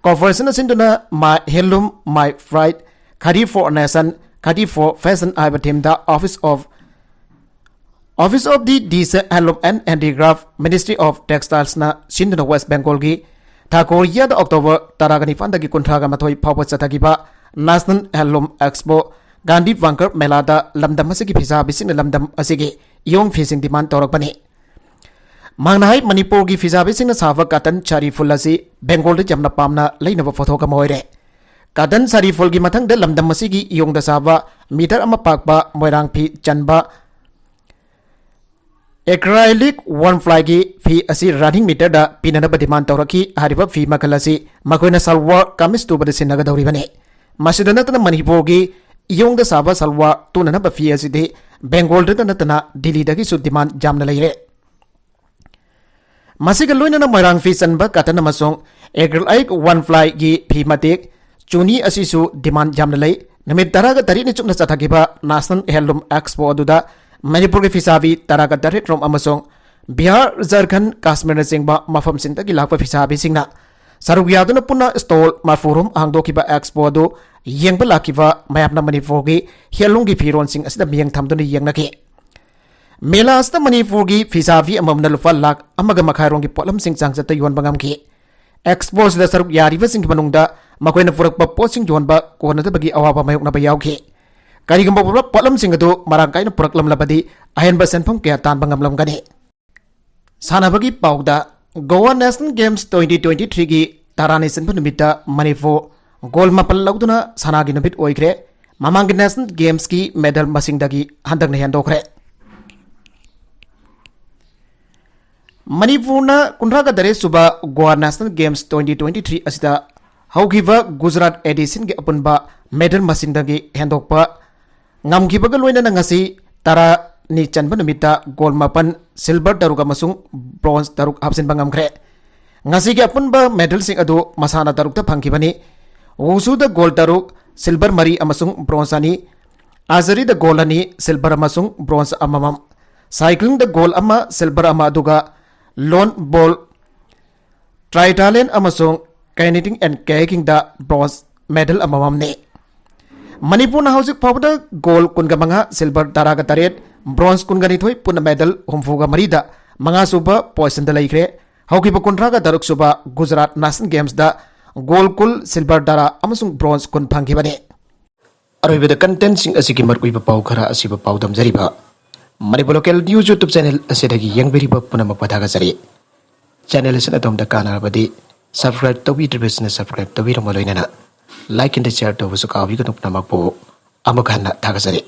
Corporation ꯅ ꯁꯤꯟꯗꯨꯅ My Handloom, My Pride, Khadi for Nation, Khadi for Fashion ꯍꯥꯏꯕ theme the Office of Office of the D C Handloom and Handicraft, Ministry of Textiles ꯅ ꯁꯤꯟꯗꯨꯅ west ꯕꯦꯡꯒꯣꯜꯒꯤ ꯊꯥꯀꯣꯔꯤꯌꯥꯗ October ꯇꯔꯥꯒ ꯅꯤꯄꯥꯟꯗꯒꯤ ꯀꯨꯟꯊ꯭ꯔꯥꯒ ꯃꯥꯊꯣꯏ ꯐꯥꯎꯕ ꯆꯠꯊꯈꯤꯕ National Handloom Expo, Gandhi bunker ꯃꯦꯂꯥꯗ ꯂꯝꯗꯝ ꯑꯁꯤꯒꯤ ꯐꯤꯁꯥꯕꯤꯁꯤꯡꯅ ꯂꯝꯗꯝ ꯑꯁꯤꯒꯤ ꯏꯌꯣꯡ ꯐꯤꯁꯤꯡ demand ꯇꯧꯔꯛꯄꯅꯤ꯫ ꯃꯍꯥꯛꯅ ꯍꯥꯏ, ꯃꯅꯤꯄꯨꯔꯒꯤ ꯐꯤꯁꯥꯕꯤꯁꯤꯡꯅ ꯁꯥꯕ cotton ꯁꯥꯔꯤ ꯐꯨꯜ ꯑꯁꯤ ꯕꯦꯡꯒꯣꯜꯗ ꯌꯥꯝꯅ ꯄꯥꯝꯅ ꯂꯩꯅꯕ ꯄꯣꯠꯊꯣꯛ ꯑꯃ ꯑꯣꯏꯔꯦ꯫ Cotton ꯁꯥꯔꯤ ꯐꯨꯜꯒꯤ ꯃꯊꯪꯗ ꯂꯝꯗꯝ ꯑꯁꯤꯒꯤ ꯏꯌꯣꯡꯗ ꯁꯥꯕ meter ꯑꯃ ꯄꯥꯛꯄ ꯃꯣꯏꯔꯥꯡ ꯐꯤ ꯆꯟꯕ ꯑꯦꯀ꯭ꯔꯥꯏꯂꯤꯛ ꯋꯥꯟ ꯄ꯭ꯂꯥꯏꯒꯤ ꯐꯤ ꯑꯁꯤ ꯔꯟꯅꯤꯡ ꯃꯦꯠꯇꯔꯗ ꯄꯤꯅꯅꯕ ꯗꯤꯃꯥꯟ ꯇꯧꯔꯛꯈꯤ꯫ ꯍꯥꯏꯔꯤꯕ ꯐꯤ ꯃꯈꯜ ꯑꯁꯤ ꯃꯈꯣꯏꯅ ꯁꯜꯋꯥꯔ ꯀꯃꯤꯖ ꯇꯨꯕꯗ ꯁꯤꯖꯤꯟꯅꯒꯗꯧꯔꯤꯕꯅꯤ꯫ ꯃꯁꯤꯗ ꯅꯠꯇꯅ ꯃꯅꯤꯄꯨꯔꯒꯤ ꯏꯌꯣꯡꯗ ꯁꯥꯕ ꯁꯜꯋꯥꯔ ꯇꯨꯅꯅꯕ ꯐꯤ ꯑꯁꯤꯗꯤ ꯕꯦꯡꯒꯣꯜꯗꯇ ꯅꯠꯇꯅ ꯗꯤꯜꯂꯤꯗꯒꯤꯁꯨ ꯗꯤꯃꯥꯟ ꯌꯥꯝꯅ ꯂꯩꯔꯦ꯫ ꯃꯁꯤꯒ ꯂꯣꯏꯅꯅ ꯃꯣꯏꯔꯥꯡ ꯐꯤ ꯆꯟꯕ ꯀꯇꯟ ꯑꯃꯁꯨꯡ ꯑꯦꯀ꯭ꯔꯤꯂꯥꯏꯛ ꯋꯥꯟ ꯄ꯭ꯂꯥꯏꯒꯤ ꯐꯤ ꯃꯇꯦꯛ ꯆꯨꯅꯤ ꯑꯁꯤꯁꯨ ꯗꯤꯃꯥꯟ ꯌꯥꯝꯅ ꯂꯩ꯫ ꯅꯨꯃꯤꯠ ꯇꯔꯥꯒ ꯇꯔꯦꯠꯅꯤ ꯆꯨꯞꯅ ꯆꯠꯊꯈꯤꯕ ꯅꯦꯁꯅꯦꯜ ꯍꯦꯟꯂꯨꯝ ꯑꯦꯛꯁꯄꯣ ꯑꯗꯨꯗ ꯃꯅꯤꯄꯨꯔꯒꯤ ꯐꯤꯁꯥꯕꯤ ꯇꯔꯥꯒ ꯇꯔꯦꯠ ꯔꯣꯝ ꯑꯃꯁꯨꯡ ꯕꯤꯍꯥꯔ, ꯖꯔꯈꯟ, ꯀꯥꯁꯃꯤꯔꯅꯆꯤꯡꯕ ꯃꯐꯝꯁꯤꯡꯗꯒꯤ ꯂꯥꯛꯄ ꯐꯤꯁꯥꯕꯤꯁꯤꯡꯅ ꯁꯔꯨꯛ ꯌꯥꯗꯨꯅ ꯄꯨꯟꯅ ꯁ꯭ꯇꯣꯜ ꯃꯔꯐꯨ ꯔꯣꯝ ꯍꯥꯡꯗꯣꯛꯈꯤꯕ ꯑꯦꯛꯁꯄꯣ ꯑꯗꯨ ꯌꯦꯡꯕ ꯂꯥꯛꯈꯤꯕ ꯃꯌꯥꯝꯅ ꯃꯅꯤꯄꯨꯔꯒꯤ ꯍꯦꯟꯂꯨꯝꯒꯤ ꯐꯤꯔꯣꯜꯁꯤꯡ ꯑꯁꯤꯗ ꯃꯤꯠꯌꯦꯡ ꯊꯝꯗꯨꯅ ꯌꯦꯡꯅꯈꯤ꯫ ꯃꯦꯂꯥ ꯑꯁꯤꯗ ꯃꯅꯤꯄꯨꯔꯒꯤ ꯐꯤꯁꯥꯕꯤ ꯑꯃꯃꯝꯅ ꯂꯨꯄꯥ ꯂꯥꯈ ꯑꯃꯒ ꯃꯈꯥꯏ ꯔꯣꯝꯒꯤ ꯄꯣꯠꯂꯝꯁꯤꯡ ꯆꯥꯡꯆꯠꯇ ꯌꯣꯟꯕ ꯉꯝꯈꯤ꯫ ꯑꯦꯛꯁꯄꯣ ꯑꯁꯤꯗ ꯁꯔꯨꯛ ꯌꯥꯔꯤꯕꯁꯤꯡꯒꯤ ꯃꯅꯨꯡꯗ ꯃꯈꯣꯏꯅ ꯄꯨꯔꯛꯄ ꯄꯣꯠꯁꯤꯡ ꯌꯣꯟꯕ ꯀꯣꯟꯅꯗꯕꯒꯤ ꯑꯋꯥꯕ ꯃꯥꯌꯣꯛꯅꯕ ꯌꯥꯎꯈꯤ꯫ ꯀꯔꯤꯒꯨꯝꯕ ꯄꯣꯠꯂꯝꯁꯤꯡ ꯑꯗꯨ ꯃꯔꯥꯡ ꯀꯥꯏꯅ ꯄꯨꯔꯛꯂꯝꯂꯕꯗꯤ ꯑꯍꯦꯟꯕ ꯁꯦꯟꯐꯝ ꯀꯌꯥ ꯇꯥꯟꯕ ꯉꯝꯂꯝꯒꯅꯤ꯫ ꯁꯥꯟꯅꯕꯒꯤ ꯄꯥꯎꯗ, Goa national games twenty twenty ꯊ꯭ꯔꯤꯒꯤ ꯇꯔꯥꯅꯤ ꯆꯟꯕ ꯅꯨꯃꯤꯠꯇ ꯃꯅꯤꯄꯨꯔ ꯒꯣꯜ ꯃꯥꯄꯜ ꯂꯧꯗꯨꯅ ꯁꯅꯥꯒꯤ ꯅꯨꯃꯤꯠ ꯑꯣꯏꯈ꯭ꯔꯦ꯫ ꯃꯃꯥꯡꯒꯤ ꯅꯦꯁꯅꯦꯜ ꯒꯦꯝꯁꯀꯤ ꯃꯦꯗꯜ ꯃꯁꯤꯡꯗꯒꯤ ꯍꯟꯗꯛꯅ ꯍꯦꯟꯗꯣꯛꯈ꯭ꯔꯦ꯫ ꯃꯅꯤꯄꯨꯔꯅ ꯀꯨꯟꯊ꯭ꯔꯥꯒ ꯇꯔꯦꯠ ꯁꯨꯕ Goa national games twenty twenty three ꯑꯁꯤꯗ ꯍꯧꯈꯤꯕ ꯒꯨꯖꯔꯥꯠ ꯑꯦꯗꯤꯁꯟꯒꯤ ꯑꯄꯨꯟꯕ ꯃꯦꯗꯜ ꯃꯁꯤꯡꯗꯒꯤ ꯍꯦꯟꯗꯣꯛꯄ ꯉꯝꯈꯤꯕꯒ ꯂꯣꯏꯅꯅ ꯉꯁꯤ ꯇꯔꯥꯅꯤ ꯆꯟꯕ ꯅꯨꯃꯤꯠꯇ ꯒꯣꯜ ꯃꯥꯄꯟ, ꯁꯤꯜꯚꯔ ꯇꯔꯨꯛ ꯑꯃꯁꯨꯡ ꯕ꯭ꯔꯣꯟꯖ ꯇꯔꯨꯛ ꯍꯥꯞꯆꯤꯟꯕ ꯉꯝꯈ꯭ꯔꯦ꯫ ꯉꯁꯤꯒꯤ ꯑꯄꯨꯟꯕ ꯃꯦꯗꯜꯁꯤꯡ ꯑꯗꯨ ꯃꯁꯥꯟꯅ ꯇꯔꯨꯛꯇ ꯐꯪꯈꯤꯕꯅꯤ꯫ ꯋꯨꯁꯨꯗ ꯒꯣꯜ ꯇꯔꯨꯛ, ꯁꯤꯜꯚꯔ ꯃꯔꯤ ꯑꯃꯁꯨꯡ ꯕ꯭ꯔꯣꯟꯖ ꯑꯅꯤ, ꯑꯥꯔꯆꯔꯤꯗ ꯒꯣꯜ ꯑꯅꯤ, ꯁꯤꯜꯚꯔ ꯑꯃꯁꯨꯡ ꯕ꯭ꯔꯣꯟꯖ ꯑꯃꯃꯝ, ꯁꯥꯏꯀ꯭ꯂꯤꯡꯗ ꯒꯣꯜ ꯑꯃ, ꯁꯤꯜꯚꯔ ꯑꯃ, ꯑꯗꯨꯒ ꯂꯣꯟ ꯕꯣꯜ, ꯇ꯭ꯔꯥꯏꯊꯥꯂꯦꯟ ꯑꯃꯁꯨꯡ ꯀꯦꯅꯤꯇꯤꯡ ꯑꯦꯟ ꯀꯦꯀꯤꯡꯗ ꯕ꯭ꯔꯣꯟꯖ ꯃꯦꯗꯜ ꯑꯃꯃꯝꯅꯤ꯫ ꯃꯅꯤꯄꯨꯔꯅ ꯍꯧꯖꯤꯛ ꯐꯥꯎꯕꯗ ꯒꯣꯜ ꯀꯨꯟꯒ ꯃꯉꯥ, ꯁꯤꯜꯚꯔ ꯇꯔꯥꯒ ꯇꯔꯦꯠ, ꯕ꯭ꯔꯣꯟꯖ ꯀꯨꯟꯒ ꯅꯤꯊꯣꯏ, ꯄꯨꯟꯅ ꯃꯦꯗꯜ ꯍꯨꯝꯐꯨꯒ ꯃꯔꯤꯗ ꯃꯉꯥꯁꯨꯕ ꯄꯣꯖꯤꯁꯟꯗ ꯂꯩꯈ꯭ꯔꯦ꯫ ꯍꯧꯈꯤꯕ ꯀꯨꯟꯊ꯭ꯔꯥꯒ ꯇꯔꯨꯛ ꯁꯨꯕ ꯒꯨꯖꯔꯥꯠ ꯅꯦꯁꯅꯦꯜ ꯒꯦꯝꯁꯇ ꯒꯣꯜ ꯀꯨꯟ, ꯁꯤꯜꯚꯔ ꯇꯔꯥ ꯑꯃꯁꯨꯡ ꯕ꯭ꯔꯣꯟꯖ ꯀꯨꯟ ꯐꯪꯈꯤꯕꯅꯤ꯫ ꯑꯔꯣꯏꯕꯗ ꯀꯟꯇꯦꯟꯁꯤꯡ ꯑꯁꯤꯒꯤ ꯃꯔꯨꯑꯣꯏꯕ ꯄꯥꯎ ꯈꯔ ꯑꯁꯤꯕꯨ ꯄꯥꯎꯗꯝꯖꯔꯤꯕ Manipur local news YouTube channel ꯑꯁꯤꯗꯒꯤ ꯌꯦꯡꯕꯤꯔꯤꯕ ꯄꯨꯝꯅꯃꯛꯄꯨ ꯊꯥꯒꯠꯆꯔꯤ꯫ ꯆꯦꯅꯦꯜ ꯑꯁꯤꯅ ꯑꯗꯣꯝꯗ ꯀꯥꯟꯅꯔꯕꯗꯤ ꯁꯕꯁꯀ꯭ꯔꯥꯏꯕ ꯇꯧꯕꯤꯗ꯭ꯔꯤꯕꯁꯤꯡꯅ ꯁꯕꯁꯀ꯭ꯔꯥꯏꯕ ꯇꯧꯕꯤꯔꯝꯕ ꯂꯣꯏꯅꯅ ꯂꯥꯏꯛ ꯑꯦꯟ ꯁꯤꯌꯥꯔ ꯇꯧꯕꯁꯨ ꯀꯥꯎꯕꯤꯒꯅꯨ꯫ ꯄꯨꯝꯅꯃꯛꯄꯨ ꯑꯃꯨꯛ ꯍꯟꯅ ꯊꯥꯒꯠꯆꯔꯤ꯫